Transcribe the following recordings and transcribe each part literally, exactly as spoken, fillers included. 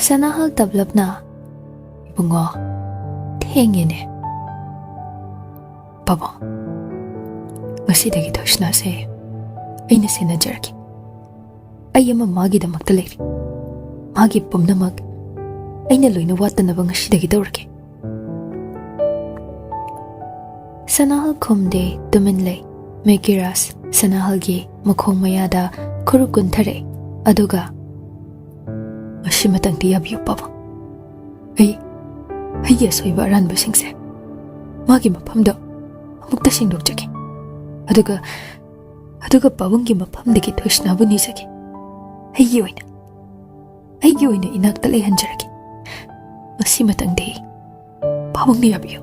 ꯁꯅꯥꯍꯜ ꯇꯞꯂꯞꯅ, "ꯏꯕꯨꯡꯉꯣ, ꯊꯦꯡꯉꯦꯅꯦ꯫ ꯄꯥꯕꯨꯡ, ꯉꯁꯤꯗꯒꯤ ꯊꯣꯏꯁꯅꯥꯁꯦ ꯑꯩꯅ ꯁꯦꯟꯅꯖꯔꯒꯦ꯫ ꯑꯩ ꯑꯃ ꯃꯥꯒꯤꯗꯃꯛꯇ ꯂꯩꯔꯤ꯫ ꯃꯥꯒꯤ ꯄꯨꯝꯅꯃꯛ ꯑꯩꯅ ꯂꯣꯏꯅ ꯋꯥꯠꯇꯅꯕ ꯉꯁꯤꯗꯒꯤ ꯇꯧꯔꯒꯦ"꯫ ꯁꯅꯥꯍꯜ ꯈꯨꯝꯗꯦ, ꯇꯨꯃꯤꯟ ꯂꯩ꯫ ꯃꯦꯀꯤꯔꯥꯁ ꯁꯅꯥꯍꯜꯒꯤ ꯃꯈꯣꯡ ꯃꯌꯥꯗ ꯈꯨꯔꯨ ꯀꯨꯟꯊꯔꯛꯑꯦ, ꯑꯗꯨꯒ, "ꯃꯁꯤꯃꯇꯪꯗꯤ ꯌꯥꯕꯤꯌꯨ, ꯄꯥꯕꯨꯡ꯫ ꯑꯩ, ꯑꯩꯒꯤ ꯑꯁꯣꯏꯕ ꯑꯔꯥꯟꯕꯁꯤꯡꯁꯦ ꯃꯥꯒꯤ ꯃꯐꯝꯗ ꯑꯃꯨꯛꯇ ꯁꯦꯡꯗꯣꯛꯆꯒꯦ꯫ ꯑꯗꯨꯒ, ꯑꯗꯨꯒ ꯄꯥꯕꯨꯡꯒꯤ ꯃꯐꯝꯗꯒꯤ ꯊꯣꯏꯁꯅꯥꯕꯨ ꯅꯤꯖꯒꯦ꯫ ꯑꯩꯒꯤ ꯑꯣꯏꯅ, ꯑꯩꯒꯤ ꯑꯣꯏꯅ ꯏꯅꯥꯛꯇ ꯂꯩꯍꯟꯖꯔꯒꯦ꯫ ꯃꯁꯤꯃꯇꯪꯗꯤ ꯄꯥꯕꯨꯡꯅ ꯌꯥꯕꯤꯌꯨ"꯫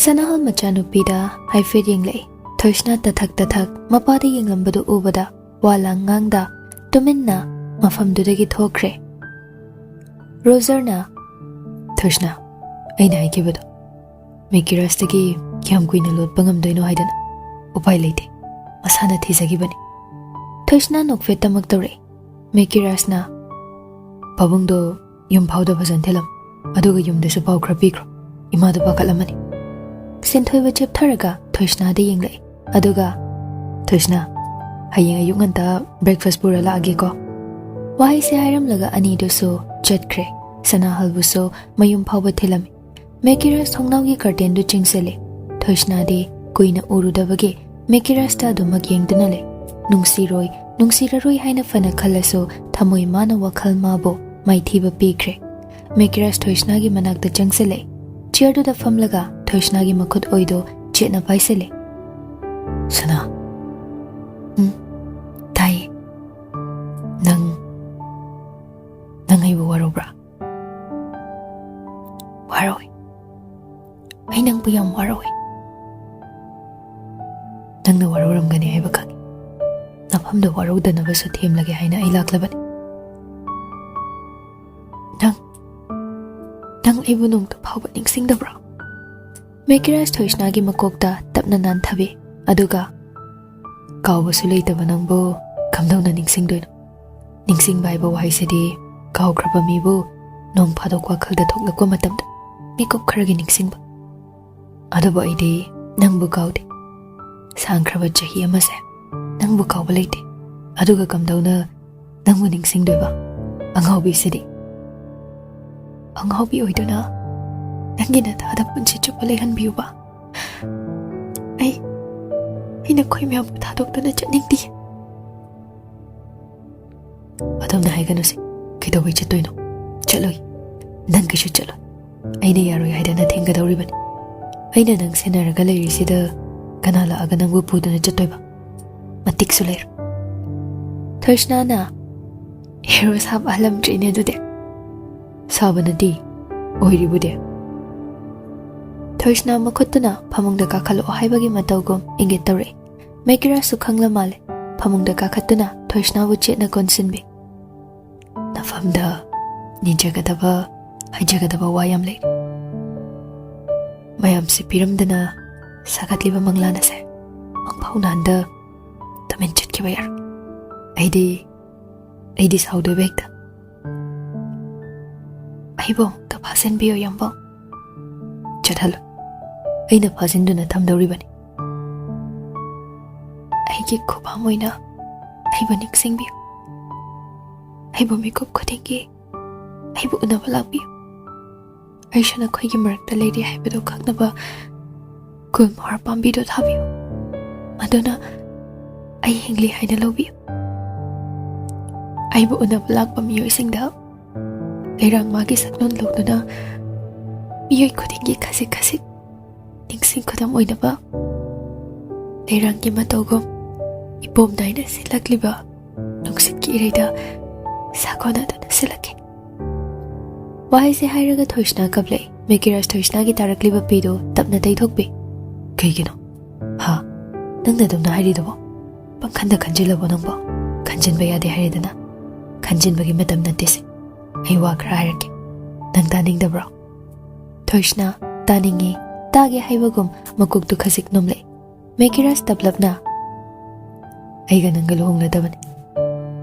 ꯁꯅꯥꯍꯜ ꯃꯆꯥꯅꯨꯄꯤꯗ ꯍꯥꯏꯐꯦꯠ ꯌꯦꯡꯂꯛꯏ꯫ ꯊꯣꯏꯁꯅꯥ ꯇꯊꯛ ꯇꯊꯛ ꯃꯄꯥꯗ ꯌꯦꯡꯂꯝꯕꯗꯨ ꯎꯕꯗ ꯋꯥ ꯂꯥꯡ ꯉꯥꯡꯗ ꯇꯨꯃꯤꯟꯅ ꯃꯐꯝꯗꯨꯗꯒꯤ ꯊꯣꯛꯈ꯭ꯔꯦ꯫ ꯔꯣꯖꯔꯅ, "ꯊꯣꯏꯁꯅꯥ, ꯑꯩꯅ ꯍꯥꯏꯈꯤꯕꯗꯣ, ꯃꯦꯀꯤꯔꯥꯁꯇꯒꯤ ꯀꯌꯥꯝ ꯀꯨꯏꯅ ꯂꯣꯠꯄ ꯉꯝꯗꯣꯏꯅꯣ ꯍꯥꯏꯗꯅ꯫ ꯎꯄꯥꯏ ꯂꯩꯇꯦ, ꯃꯁꯥꯅ ꯊꯤꯖꯈꯤꯕꯅꯤ"꯫ ꯊꯣꯏꯁꯅꯥ ꯅꯣꯛꯐꯦꯠꯇꯃꯛ ꯇꯧꯔꯛꯏ꯫ ꯃꯦꯀꯤꯔꯥꯁꯅ, "ꯄꯥꯕꯨꯡꯗꯣ ꯌꯨꯝ ꯐꯥꯎꯗ ꯐꯖꯅ ꯊꯤꯜꯂꯝꯃꯨ, ꯑꯗꯨꯒ ꯌꯨꯝꯗꯁꯨ ꯄꯥꯎ ꯈꯔ ꯄꯤꯈ꯭ꯔꯣ, ꯏꯃꯥꯗꯣ ꯄꯥꯈꯠꯂꯝꯃꯅꯤ"꯫ ꯁꯤꯟꯊꯣꯏꯕ ꯆꯦꯞꯊꯔꯒ ꯊꯣꯏꯁꯅꯥꯗ ꯌꯦꯡꯂꯛꯏ, ꯑꯗꯨꯒ, "ꯊꯣꯏꯁꯅꯥ, ꯍꯌꯦꯡ ꯑꯌꯨꯛ ꯉꯟꯇꯥ breakfast ꯄꯨꯔ ꯂꯥꯛꯑꯒꯦꯀꯣ"꯫ ꯋꯥꯍꯩꯁꯦ ꯍꯥꯏꯔꯝꯂꯒ ꯑꯅꯤꯗꯨꯁꯨ ꯆꯠꯈ꯭ꯔꯦ꯫ ꯁꯅꯥꯍꯜꯕꯨꯁꯨ ꯃꯌꯨꯝ ꯐꯥꯎꯕ ꯊꯤꯜꯂꯝꯃꯤ꯫ ꯃꯦꯀꯤꯔꯥꯁ ꯊꯣꯡꯅꯥꯎꯒꯤ curtainꯗꯨ ꯆꯤꯡꯁꯤꯜꯂꯤ꯫ ꯊꯣꯏꯁꯅꯥꯗꯤ ꯀꯨꯏꯅ ꯎꯔꯨꯗꯕꯒꯤ ꯃꯦꯀꯤꯔꯥꯁꯇ ꯑꯗꯨꯃꯛ ꯌꯦꯡꯗꯨꯅ ꯂꯩ꯫ ꯅꯨꯡꯁꯤꯔꯣꯏ, ꯅꯨꯡꯁꯤꯔꯔꯣꯏ ꯍꯥꯏꯅ ꯐꯅ ꯈꯜꯂꯁꯨ ꯊꯃꯣꯏ ꯃꯥꯅ ꯋꯥꯈꯜ ꯃꯥꯕꯨ ꯃꯥꯏꯊꯤꯕ ꯄꯤꯈ꯭ꯔꯦ꯫ ꯃꯦꯀꯤꯔꯥꯁ ꯊꯣꯏꯁꯅꯥꯒꯤ ꯃꯅꯥꯛꯇ ꯆꯪꯁꯤꯜꯂꯦ꯫ Chairꯗꯨꯗ ꯐꯝꯂꯒ ꯊꯣꯏꯁꯅꯥꯒꯤ ꯃꯈꯨꯠ ꯑꯣꯏꯗꯣ ꯆꯦꯠꯅ ꯄꯥꯏꯁꯤꯜꯂꯦ꯫ "ꯁꯅꯥ"꯫ "ꯎꯝ, ꯇꯥꯏꯌꯦ"꯫ "ꯅꯪ, ꯅꯪ ꯑꯩꯕꯨ ꯋꯥꯔꯧꯕ꯭ꯔꯥ?" "ꯋꯥꯔꯧꯏ꯫ ꯑꯩ ꯅꯪꯕꯨ ꯌꯥꯝ ꯋꯥꯔꯧꯏ꯫ ꯅꯪꯅ ꯋꯥꯔꯧꯔꯝꯒꯅꯤ ꯍꯥꯏꯕ ꯈꯪꯏ꯫ ꯅꯐꯝꯗ ꯋꯥꯔꯧꯗꯅꯕꯁꯨ ꯊꯦꯝꯂꯒꯦ ꯍꯥꯏꯅ ꯑꯩ ꯂꯥꯛꯂꯕꯅꯤ꯫ ꯅꯪ, ꯅꯪ ꯑꯩꯕꯨ ꯅꯣꯡꯃꯇ ꯐꯥꯎꯕ ꯅꯤꯡꯁꯤꯡꯗꯕ꯭ꯔꯣ?" ꯃꯦꯀꯤꯔꯥꯁ ꯊꯣꯏꯁꯅꯥꯒꯤ ꯃꯀꯣꯛꯇ ꯇꯞꯅ ꯅꯥꯟꯊꯕꯤ, ꯑꯗꯨꯒ, "ꯀꯥꯎꯕꯁꯨ ꯂꯩꯇꯕ ꯅꯪꯕꯨ ꯀꯝꯗꯧꯅ ꯅꯤꯡꯁꯤꯡꯗꯣꯏꯅꯣ? ꯅꯤꯡꯁꯤꯡꯕ ꯍꯥꯏꯕ ꯋꯥꯍꯩꯁꯤꯗꯤ ꯀꯥꯎꯈ꯭ꯔꯕ ꯃꯤꯕꯨ ꯅꯣꯡ ꯐꯥꯗꯣꯛ ꯋꯥꯈꯜꯗ ꯊꯣꯛꯂꯛꯄ ꯃꯇꯝꯗ ꯃꯤꯀꯨꯞ ꯈꯔꯒꯤ ꯅꯤꯡꯁꯤꯡꯕ꯫ ꯑꯗꯨꯕꯨ ꯑꯩꯗꯤ ꯅꯪꯕꯨ ꯀꯥꯎꯗꯦ꯫ ꯁꯥꯡꯈ꯭ꯔꯕ ꯆꯍꯤ ꯑꯃꯁꯦ ꯅꯪꯕꯨ ꯀꯥꯎꯕ ꯂꯩꯇꯦ꯫ ꯑꯗꯨꯒ ꯀꯝꯗꯧꯅ ꯅꯪꯕꯨ ꯅꯤꯡꯁꯤꯡꯗꯣꯏꯕ? ꯑꯉꯥꯎꯕꯤꯁꯤꯗꯤ꯫ ꯑꯉꯥꯎꯕꯤ ꯑꯣꯏꯗꯨꯅ ꯅꯪꯒꯤ ꯅꯊꯥꯗ ꯄꯨꯟꯁꯤ ꯆꯨꯞꯄ ꯂꯩꯍꯟꯕꯤꯌꯨꯕ꯫ ꯑꯩ, ꯑꯩ ꯅꯈꯣꯏ ꯃꯌꯥꯝꯕꯨ ꯊꯥꯗꯣꯛꯇꯨꯅ ꯆꯠꯅꯤꯡꯗꯦ꯫ ꯑꯗꯨꯝꯅ ꯍꯥꯏꯒꯅꯨꯁꯦ꯫ ꯀꯩꯗꯧꯕꯩ ꯆꯠꯇꯣꯏꯅꯣ? ꯆꯠꯂꯣꯏ꯫ ꯅꯪ ꯀꯩꯁꯨ ꯆꯠꯂꯣꯏ꯫ ꯑꯩꯅ ꯌꯥꯔꯣꯏ ꯍꯥꯏꯗꯅ ꯊꯤꯡꯒꯗꯧꯔꯤꯕꯅꯤ꯫ ꯑꯩꯅ ꯅꯪ ꯁꯦꯟꯅꯔꯒ ꯂꯩꯔꯤꯁꯤꯗ ꯀꯅꯥ ꯂꯥꯛꯑꯒ ꯅꯪꯕꯨ ꯄꯨꯗꯨꯅ ꯆꯠꯇꯣꯏꯕ? ꯃꯇꯤꯛꯁꯨ ꯂꯩꯔꯣꯏ꯫ ꯊꯣꯏꯁꯅꯥꯅ ꯍꯦꯔꯣ ꯁꯥꯕ ꯍꯜꯂꯝꯗ꯭ꯔꯤꯅꯦ ꯑꯗꯨꯗꯤ꯫ ꯁꯥꯕꯅꯗꯤ ꯑꯣꯏꯔꯤꯕꯨꯗꯤ꯫ ꯊꯣꯏꯁꯅꯥ ꯃꯈꯨꯠꯇꯨꯅ ꯐꯃꯨꯡꯗ ꯀꯥꯈꯠꯂꯛꯑꯣ ꯍꯥꯏꯕꯒꯤ ꯃꯇꯧꯒꯨꯝ ꯏꯪꯒꯤꯠ ꯇꯧꯔꯛꯏ꯫ ꯃꯦꯀꯤꯔꯥꯁꯁꯨ ꯈꯪꯂ ꯃꯥꯜꯂꯦ꯫ ꯐꯃꯨꯡꯗ ꯀꯥꯈꯠꯇꯨꯅ ꯊꯣꯏꯁꯅꯥꯕꯨ ꯆꯦꯠꯅ ꯀꯣꯟꯁꯤꯟꯕꯤ꯫ ꯅꯐꯝꯗ ꯅꯤꯖꯒꯗꯕ, ꯍꯥꯏꯖꯒꯗꯕ ꯋꯥ ꯌꯥꯝ ꯂꯩꯔꯤ꯫ ꯃꯌꯥꯝꯁꯦ ꯄꯤꯔꯝꯗꯅ ꯁꯥꯒꯠꯂꯤꯕ ꯃꯪꯂꯥꯟ ꯑꯁꯦ ꯃꯪꯐꯥꯎꯅ ꯍꯟꯗ ꯇꯨꯃꯤꯟ ꯆꯠꯈꯤꯕ ꯌꯥꯔꯣꯏ꯫ ꯑꯩꯗꯤ, ꯑꯩꯗꯤ ꯁꯥꯎꯗꯣꯏꯕ ꯍꯦꯛꯇ꯫ ꯑꯩꯕꯨ ꯑꯃꯨꯛꯇ ꯐꯥꯖꯤꯟꯕꯤꯌꯨ, ꯌꯥꯝꯕꯧ꯫ ꯆꯠꯍꯜꯂꯨ꯫ ꯑꯩꯅ ꯐꯥꯖꯤꯟꯗꯨꯅ ꯊꯝꯗꯧꯔꯤꯕꯅꯤ꯫ ꯑꯩꯒꯤ ꯈꯨꯕꯥꯝ ꯑꯣꯏꯅ ꯑꯩꯕꯨ ꯅꯤꯡꯁꯤꯡꯕꯤꯌꯨ꯫ ꯑꯩꯕꯨ ꯃꯤꯀꯨꯞ ꯈꯨꯗꯤꯡꯒꯤ ꯑꯩꯕꯨ ꯎꯅꯕ ꯂꯥꯛꯄꯤꯌꯨ꯫ ꯑꯩꯁꯨ ꯅꯈꯣꯏꯒꯤ ꯃꯔꯛꯇ ꯂꯩꯔꯤ ꯍꯥꯏꯕꯗꯨ ꯈꯪꯅꯕ ꯒꯨꯜꯃꯣꯍꯔ ꯄꯥꯝꯕꯤꯗꯨ ꯊꯥꯕꯤꯌꯨ꯫ ꯃꯗꯨꯅ ꯑꯩ ꯍꯤꯡꯂꯤ ꯍꯥꯏꯅ ꯂꯧꯕꯤꯌꯨ꯫ ꯑꯩꯕꯨ ꯎꯅꯕ ꯂꯥꯛꯄ ꯃꯤꯑꯣꯏꯁꯤꯡꯗ ꯂꯩꯔꯥꯡ ꯃꯥꯒꯤ ꯁꯛꯂꯣꯟ ꯂꯧꯗꯨꯅ ꯃꯤꯑꯣꯏ ꯈꯨꯗꯤꯡꯒꯤ ꯈꯖꯤꯛ ꯈꯖꯤꯛ ꯅꯤꯡꯁꯤꯡ ꯈꯨꯗꯝ ꯑꯣꯏꯅꯕ ꯂꯩꯔꯥꯡꯒꯤ ꯃꯇꯧꯒꯨꯝ ꯏꯄꯣꯝ ꯅꯥꯏꯅ ꯁꯤꯠꯂꯛꯂꯤꯕ ꯅꯨꯡꯁꯤꯠꯀꯤ ꯏꯔꯩꯗ ꯁꯥꯒꯣꯟꯅꯗꯨꯅ ꯁꯤꯠꯂꯛꯈꯤ꯫ ꯋꯥꯍꯩꯁꯦ ꯍꯥꯏꯔꯒ ꯊꯣꯏꯁꯅꯥ ꯀꯞꯂꯛꯏ꯫ ꯃꯦꯀꯤꯔꯥꯁ ꯊꯣꯏꯁꯅꯥꯒꯤ ꯇꯥꯔꯛꯂꯤꯕ ꯄꯤꯗꯨ ꯇꯞꯅ ꯇꯩꯊꯣꯛꯄꯤ꯫ ꯀꯩꯒꯤꯅꯣ? ꯍꯥ? ꯅꯪꯅ ꯑꯗꯨꯝꯅ ꯍꯥꯏꯔꯤꯗꯨꯕꯣ? ꯄꯪꯈꯟꯗ ꯈꯟꯖꯤꯜꯂꯕꯣ ꯅꯪꯕꯣ? ꯈꯟꯖꯤꯟꯕ ꯌꯥꯗꯦ ꯍꯥꯏꯔꯦꯗꯅ꯫ ꯈꯟꯖꯤꯟꯕꯒꯤ ꯃꯇꯝ ꯅꯠꯇꯦꯁꯦ꯫ ꯑꯩ ꯋꯥ ꯈꯔ ꯍꯥꯏꯔꯛꯀꯦ꯫ ꯅꯪ ꯇꯥꯅꯤꯡꯗꯕ꯭ꯔꯣ? ꯊꯣꯏꯁꯅꯥ, ꯇꯥꯅꯤꯡꯉꯤ꯫ ꯇꯥꯒꯦ ꯍꯥꯏꯕꯒꯨꯝ ꯃꯀꯣꯛꯇꯨ ꯈꯖꯤꯛ ꯅꯣꯝꯂꯛꯏ꯫ ꯃꯦꯀꯤꯔꯥꯁ ꯇꯞꯂꯞꯅ, ꯑꯩꯒ ꯅꯪꯒ ꯂꯨꯍꯣꯡꯂꯗꯕꯅꯤ꯫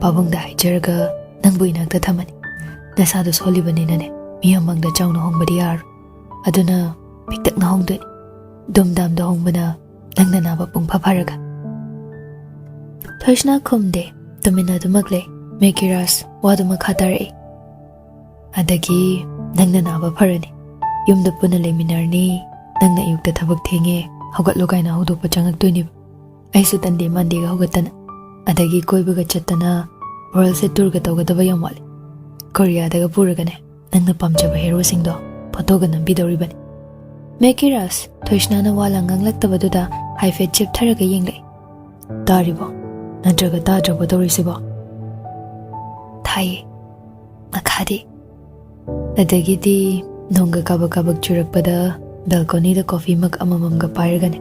ꯄꯥꯕꯨꯡꯗ ꯍꯥꯏꯖꯔꯒ ꯅꯪꯕꯨ ꯏꯅꯥꯛꯇ ꯊꯝꯃꯅꯤ꯫ ꯅꯁꯥꯗꯣ ꯁꯣꯜꯂꯤꯕꯅꯤꯅꯅꯦ, ꯃꯤ ꯃꯃꯥꯡꯗ ꯆꯥꯎꯅ ꯍꯣꯡꯕꯗꯤ ꯌꯥꯔꯣꯏ꯫ ꯑꯗꯨꯅ ꯄꯤꯛꯇꯛꯅ ꯍꯣꯡꯗꯣꯏꯅꯤ꯫ ꯗꯨꯝꯗꯥꯝꯗ ꯍꯣꯡꯕꯅ ꯅꯪꯅ ꯅꯥꯕ ꯄꯨꯡ ꯐ ꯐꯔꯒ꯫ ꯊꯣꯏꯁꯅꯥ ꯈꯨꯝꯗꯦ, ꯇꯨꯃꯤꯟꯅ ꯑꯗꯨꯃꯛ ꯂꯩ꯫ ꯃꯦꯀꯤꯔꯥꯖ ꯋꯥꯗꯨ ꯃꯈꯥ ꯇꯥꯔꯛꯏ꯫ ꯑꯗꯒꯤ ꯅꯪꯅ ꯅꯥꯕ ꯐꯔꯅꯤ꯫ ꯌꯨꯝꯗ ꯄꯨꯟꯅ ꯂꯩꯃꯤꯟꯅꯔꯅꯤ꯫ ꯅꯪꯅ ꯑꯌꯨꯛꯇ ꯊꯕꯛ ꯊꯦꯡꯉꯦ, ꯍꯧꯒꯠꯂꯣ ꯀꯥꯏꯅ ꯍꯧꯗꯣꯛꯄ ꯆꯪꯉꯛꯇꯣꯏꯅꯦꯕ꯫ ꯑꯩꯁꯨ ꯇꯟꯗꯦ ꯃꯥꯟꯗꯦꯒ ꯍꯧꯒꯠꯇꯅ, ꯑꯗꯒꯤ ꯀꯣꯏꯕꯒ ꯆꯠꯇꯅ ꯋꯥꯔꯜꯁꯦ ꯇꯨꯔꯒ ꯇꯧꯒꯗꯕ ꯌꯥꯝ ꯋꯥꯠꯂꯤ꯫ ꯀꯣꯔꯤꯌꯥꯗꯒ ꯄꯨꯔꯒꯅꯦ, ꯅꯪꯅ ꯄꯥꯝꯖꯕ ꯍꯦꯔꯣꯁꯤꯡꯗꯣ ꯐꯣꯇꯣꯒ ꯅꯝꯕꯤꯗꯧꯔꯤꯕꯅꯤ꯫ ꯃꯦꯀꯤꯔꯥꯖ, ꯊꯣꯏꯁꯅꯥꯅ ꯋꯥ ꯂꯥꯡ ꯉꯥꯡꯂꯛꯇꯕꯗꯨꯗ ꯍꯥꯏꯐꯦꯠ ꯆꯦꯞꯊꯔꯒ ꯌꯦꯡꯂꯛꯏ꯫ ꯇꯥꯔꯤꯕꯣ? ꯅꯠꯇ꯭ꯔꯒ ꯇꯥꯗ꯭ꯔꯕꯣ ꯇꯧꯔꯤꯁꯤꯕꯣ? ꯊꯥꯏꯌꯦ꯫ ꯃꯈꯥꯗꯤ? ꯑꯗꯒꯤꯗꯤ ꯅꯣꯡꯒ ꯀꯥꯕꯛ ꯀꯥꯕꯛ ꯆꯨꯔꯛꯄꯗ ꯕꯦꯜꯀꯣꯅꯤꯗ ꯀꯣꯐꯤ ꯃꯛ ꯑꯃꯃꯝꯒ ꯄꯥꯏꯔꯒꯅꯦ,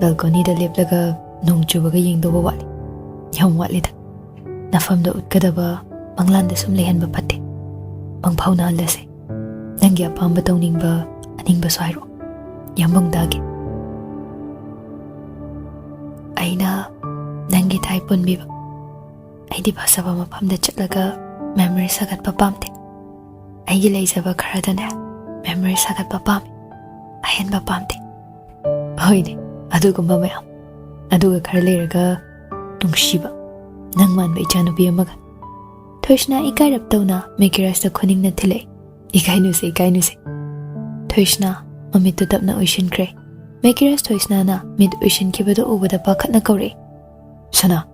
ꯕꯦꯜꯀꯣꯅꯤꯗ ꯂꯦꯞꯂꯒ ꯅꯣꯡ ꯆꯨꯕꯒ ꯌꯦꯡꯗꯧꯕ ꯋꯥꯠꯂꯤ꯫ ꯌꯥꯝ ꯋꯥꯠꯂꯤꯗ꯫ ꯅꯐꯝꯗ ꯎꯠꯀꯗꯕ ꯃꯪꯂꯥꯟꯗ ꯁꯨꯝ ꯂꯩꯍꯟꯕ ꯐꯠꯇꯦ꯫ ꯃꯪꯐꯥꯎꯅꯍꯜꯂꯁꯦ꯫ ꯅꯪꯒꯤ ꯑꯄꯥꯝꯕ ꯇꯧꯅꯤꯡꯕ ꯑꯅꯤꯡꯕꯁꯨ ꯍꯥꯏꯔꯛꯑꯣ꯫ ꯌꯥꯝꯕꯨꯡ ꯇꯥꯒꯦ꯫ ꯑꯩꯅ ꯅꯪꯒꯤ ꯊꯥꯏ ꯄꯨꯟꯕꯤꯕ꯫ ꯑꯩꯗꯤ ꯐꯖꯕ ꯃꯐꯝꯗ ꯆꯠꯂꯒ ꯃꯦꯃꯣꯔꯤ ꯁꯥꯒꯠꯄ ꯄꯥꯝꯗꯦ꯫ ꯑꯩꯒꯤ ꯂꯩꯖꯕ ꯈꯔꯗꯅꯦ ꯃꯦꯃꯣꯔꯤ ꯁꯥꯒꯠꯄ ꯄꯥꯝꯃꯤ꯫ ꯑꯍꯦꯟꯕ ꯄꯥꯝꯗꯦ꯫ ꯍꯣꯏꯅꯦ, ꯑꯗꯨꯒꯨꯝꯕ ꯃꯌꯥꯝ꯫ ꯑꯗꯨꯒ ꯈꯔ ꯂꯩꯔꯒ ꯅꯨꯡꯁꯤꯕ, ꯅꯪ ꯃꯥꯟꯕ ꯏꯆꯥꯅꯨꯄꯤ ꯑꯃꯒ꯫ ꯊꯣꯏꯁꯅꯥ ꯏꯀꯥꯏꯔꯞ ꯇꯧꯅ ꯃꯦꯀꯤꯔꯥꯖꯇ ꯈꯨꯅꯤꯡꯅ ꯊꯤꯜꯂꯛꯏ꯫ ꯏꯀꯥꯏꯅꯨꯁꯦ, ꯏꯀꯥꯏꯅꯨꯁꯦ꯫ ꯊꯣꯏꯁꯅꯥ ꯃꯃꯤꯠꯇꯨ ꯇꯞꯅ ꯎꯏꯁꯤꯟꯈ꯭ꯔꯦ꯫ ꯃꯦꯀꯤꯔꯥꯖ ꯊꯣꯏꯁꯅꯥꯅ ꯃꯤꯠ ꯎꯏꯁꯤꯟꯈꯤꯕꯗꯨ ꯎꯕꯗ ꯄꯥꯈꯠꯅ ꯀꯧꯔꯛꯏ, "ꯁꯅꯥ!"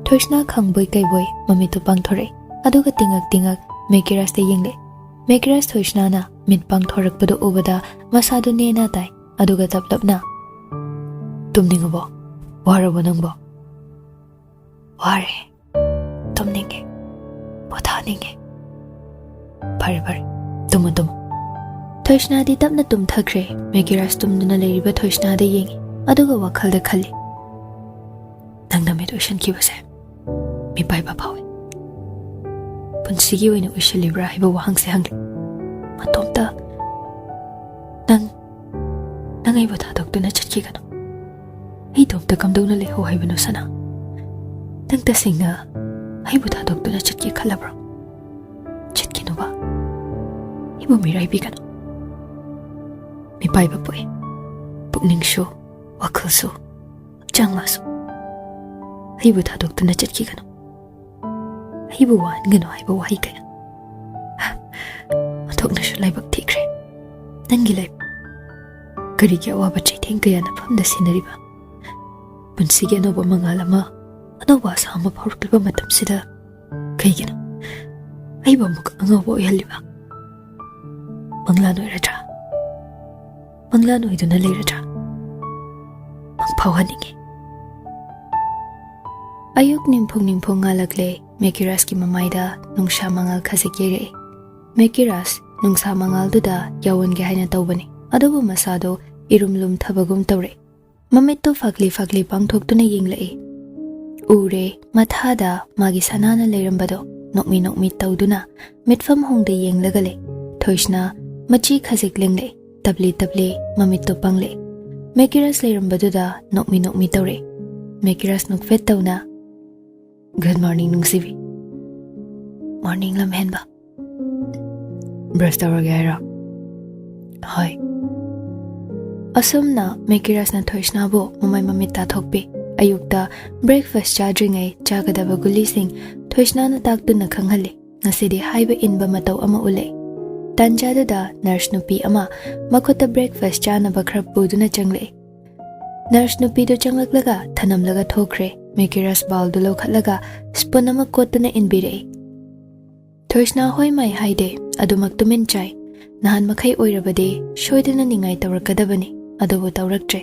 ꯊꯣꯏꯁꯅꯥ ꯈꯪꯕꯣꯏ ꯀꯩꯕꯣꯏ ꯃꯃꯤꯠꯇꯨ ꯄꯥꯡꯊꯣꯔꯛꯏ, ꯑꯗꯨꯒ ꯇꯤꯡꯉꯛ ꯇꯤꯡꯉꯛ ꯃꯦꯀꯤꯔꯥꯖꯇ ꯌꯦꯡꯂꯛꯏ꯫ ꯃꯦꯀꯤꯔꯥꯖ ꯊꯣꯏꯁꯅꯥꯅ ꯃꯤꯠ ꯄꯥꯡꯊꯣꯔꯛꯄꯗꯨ ꯎꯕꯗ ꯃꯁꯥꯗꯨ ꯅꯦꯅ ꯇꯥꯏ, ꯑꯗꯨꯒ ꯇꯞ ꯇꯞꯅ, "ꯇꯨꯝꯅꯤꯡꯉꯕꯣ? ꯋꯥꯔꯕꯣ ꯅꯪꯕꯣ?" "ꯋꯥꯔꯦ꯫ ꯇꯨꯝꯅꯤꯡꯉꯦ꯫ ꯄꯣꯊꯥꯅꯤꯡꯉꯦ꯫" "ꯐꯔꯦ, ꯐꯔꯦ꯫ ꯇꯨꯝꯃꯣ, ꯇꯨꯝꯃꯣ꯫" ꯊꯣꯏꯁꯅꯥꯗꯤ ꯇꯞꯅ ꯇꯨꯝꯊꯈ꯭ꯔꯦ꯫ ꯃꯦꯀꯤꯔꯥꯖ ꯇꯨꯝꯗꯨꯅ ꯂꯩꯔꯤꯕ ꯊꯣꯏꯁꯅꯥꯗ ꯌꯦꯡꯉꯤ, ꯑꯗꯨꯒ ꯋꯥꯈꯜꯗ ꯈꯜꯂꯤ, "ꯅꯪꯅ ꯃꯤꯠ ꯎꯏꯁꯤꯟꯈꯤꯕꯁꯦ ꯃꯤꯄꯥꯏꯕ ꯐꯥꯎꯏ꯫ ꯄꯨꯟꯁꯤꯒꯤ ꯑꯣꯏꯅ ꯎꯏꯁꯤꯜꯂꯤꯕ꯭ꯔꯥ ꯍꯥꯏꯕ ꯋꯥꯍꯪꯁꯦ ꯍꯪꯂꯤ꯫ ꯃꯇꯣꯝꯇ ꯅꯪ, ꯅꯪ ꯑꯩꯕꯨ ꯊꯥꯗꯣꯛꯇꯨꯅ ꯆꯠꯈꯤꯒꯅꯨ꯫ ꯑꯩ ꯏꯇꯣꯝꯇ ꯀꯝꯗꯧꯅ ꯂꯩꯍꯧ ꯍꯥꯏꯕꯅꯣ, ꯁꯅꯥ? ꯅꯪ ꯇꯁꯦꯡꯅ ꯑꯩꯕꯨ ꯊꯥꯗꯣꯛꯇꯨꯅ ꯆꯠꯀꯦ ꯈꯜꯂꯕ꯭ꯔꯣ? ꯆꯠꯈꯤꯅꯨꯕ꯫ ꯑꯩꯕꯨ ꯃꯤꯔꯥꯏꯕꯤꯒꯅꯨ꯫ ꯃꯤꯄꯥꯏꯕ ꯄꯣꯛꯏ꯫ ꯄꯨꯛꯅꯤꯡꯁꯨ, ꯋꯥꯈꯜꯁꯨ, ꯍꯛꯆꯥꯡ ꯃꯥꯁꯨ꯫ ꯑꯩꯕꯨ ꯊꯥꯗꯣꯛꯇꯨꯅ ꯆꯠꯈꯤꯒꯅꯨ꯫ ꯑꯩꯕꯨ ꯋꯥꯍꯟꯒꯅꯨ ꯍꯥꯏꯕ ꯋꯥꯍꯩ ꯀꯌꯥ꯫ ꯑꯣꯟꯊꯣꯛꯅꯁꯨ ꯂꯥꯏꯕꯛ ꯊꯤꯈ꯭ꯔꯦ꯫ ꯅꯪꯒꯤ ꯂꯥꯏꯕꯛ꯫ ꯀꯔꯤꯒꯤ ꯑꯋꯥꯕ ꯆꯩꯊꯦꯡ ꯀꯌꯥꯅ ꯐꯝꯗ ꯁꯤꯟꯅꯔꯤꯕ? ꯄꯨꯟꯁꯤꯒꯤ ꯑꯅꯧꯕ ꯃꯉꯥꯜ ꯑꯃ, ꯑꯅꯧꯕ ꯑꯁꯥ ꯑꯃ ꯐꯥꯎꯔꯛꯂꯤꯕ ꯃꯇꯝꯁꯤꯗ ꯀꯩꯒꯤꯅꯣ ꯑꯩꯕꯨ ꯑꯃꯨꯛ ꯑꯉꯥꯎꯕ ꯑꯣꯏꯍꯜꯂꯤꯕ? ꯃꯪꯂꯥꯟ ꯑꯣꯏꯔꯗ꯭ꯔꯥ? ꯃꯪꯂꯥꯟ ꯑꯣꯏꯗꯨꯅ ꯂꯩꯔꯗ꯭ꯔꯥ? ꯃꯪꯐꯥꯎꯍꯟꯅꯤꯡꯉꯤ꯫ ꯑꯌꯨꯛ ꯅꯤꯡꯐꯨꯡ ꯅꯤꯡꯐꯨꯡ ꯉꯥꯜꯂꯛꯂꯦ꯫ ꯃꯦꯀꯤꯔꯥꯁꯀꯤ ꯃꯃꯥꯏꯗ ꯅꯨꯡꯁꯥ ꯃꯉꯥꯜ ꯈꯖꯤꯛ ꯌꯩꯔꯛꯏ꯫ ꯃꯦꯀꯤꯔꯥꯁ ꯅꯨꯡꯁꯥ ꯃꯉꯥꯜꯗꯨꯗ ꯌꯥꯎꯍꯟꯒꯦ ꯍꯥꯏꯅ ꯇꯧꯕꯅꯤ, ꯑꯗꯨꯕꯨ ꯃꯁꯥꯗꯣ ꯏꯔꯨꯝ ꯂꯨꯝꯊꯕꯒꯨꯝ ꯇꯧꯔꯛꯏ꯫ ꯃꯃꯤꯠꯇꯨ ꯐꯥꯛꯂꯤ ꯐꯥꯛꯂꯤ ꯄꯥꯡꯊꯣꯛꯇꯨꯅ ꯌꯦꯡꯂꯛꯏ꯫ ꯎꯔꯦ, ꯃꯊꯥꯗ ꯃꯥꯒꯤ ꯁꯅꯥꯅ ꯂꯩꯔꯝꯕꯗꯣ ꯅꯣꯛꯃꯤ ꯅꯣꯛꯃꯤ ꯇꯧꯗꯨꯅ ꯃꯤꯠꯐꯝ ꯍꯣꯡꯗ ꯌꯦꯡꯂꯒ ꯂꯩ꯫ ꯊꯣꯏꯁꯅꯥ ꯃꯆꯤ ꯈꯖꯤꯛ ꯂꯦꯡꯂꯛꯏ꯫ ꯇꯞꯂꯤ ꯇꯞꯂꯤ ꯃꯃꯤꯠꯇꯨ ꯄꯥꯡꯂꯛꯏ꯫ ꯃꯦꯀꯤꯔꯥꯁ ꯂꯩꯔꯝꯕꯗꯨꯗ ꯅꯣꯛꯃꯤ ꯅꯣꯛꯃꯤ ꯇꯧꯔꯛꯏ꯫ ꯃꯦꯀꯤꯔꯥꯁ ꯅꯣꯛꯐꯦꯠ ꯇꯧꯅ, "Good morning, ꯅꯨꯡꯁꯤꯕꯤ꯫" "Morning, ꯂꯝꯍꯦꯟꯕ꯫ Brush ꯇꯧꯔꯒꯦ ꯍꯥꯏꯔꯣ?" "ꯍꯣꯏ꯫" ꯑꯁꯨꯝꯅ ꯃꯦꯀꯤꯔꯥꯁꯅ ꯊꯣꯏꯁꯅꯥꯕꯨ ꯃꯃꯥꯏ ꯃꯃꯤꯠ ꯇꯥꯊꯣꯛꯄꯤ꯫ ꯑꯌꯨꯛꯇ breakfast ꯆꯥꯗ꯭ꯔꯤꯉꯩ ꯆꯥꯒꯗꯕ ꯒꯨꯂꯤꯁꯤꯡ ꯊꯣꯏꯁꯅꯥꯅ ꯇꯥꯛꯇꯨꯅ ꯈꯪꯍꯜꯂꯤ꯫ ꯉꯁꯤꯗꯤ ꯍꯥꯏꯕ ꯏꯟꯕ ꯃꯇꯧ ꯑꯃ ꯎꯠꯂꯛꯏ꯫ ꯇꯥꯟꯖꯥꯗꯨꯗ nurse ꯅꯨꯄꯤ ꯑꯃ ꯃꯈꯨꯠꯇ breakfast ꯆꯥꯅꯕ ꯈꯔ ꯄꯨꯗꯨꯅ ꯆꯪꯂꯛꯏ꯫ Nurse ꯅꯨꯄꯤꯗꯨ ꯆꯪꯂꯛꯂꯒ ꯊꯅꯝꯂꯒ ꯊꯣꯛꯈ꯭ꯔꯦ꯫ ꯃꯦꯀꯤꯔꯥꯁ bowlꯗꯨ ꯂꯧꯈꯠꯂꯒ spoon ꯑꯃ ꯀꯣꯠꯇꯨꯅ ꯏꯟꯕꯤꯔꯛꯏ꯫ ꯊꯣꯏꯁꯅꯥ ꯍꯣꯏ ꯃꯥꯏ ꯍꯥꯏꯗꯦ, ꯑꯗꯨꯃꯛ ꯇꯨꯃꯤꯟ ꯆꯥꯏ꯫ ꯅꯍꯥꯟ ꯃꯈꯩ ꯑꯣꯏꯔꯕꯗꯤ ꯁꯣꯏꯗꯅ ꯅꯤꯡꯉꯥꯏ ꯇꯧꯔꯛꯀꯗꯕꯅꯤ, ꯑꯗꯨꯕꯨ ꯇꯧꯔꯛꯇ꯭ꯔꯦ꯫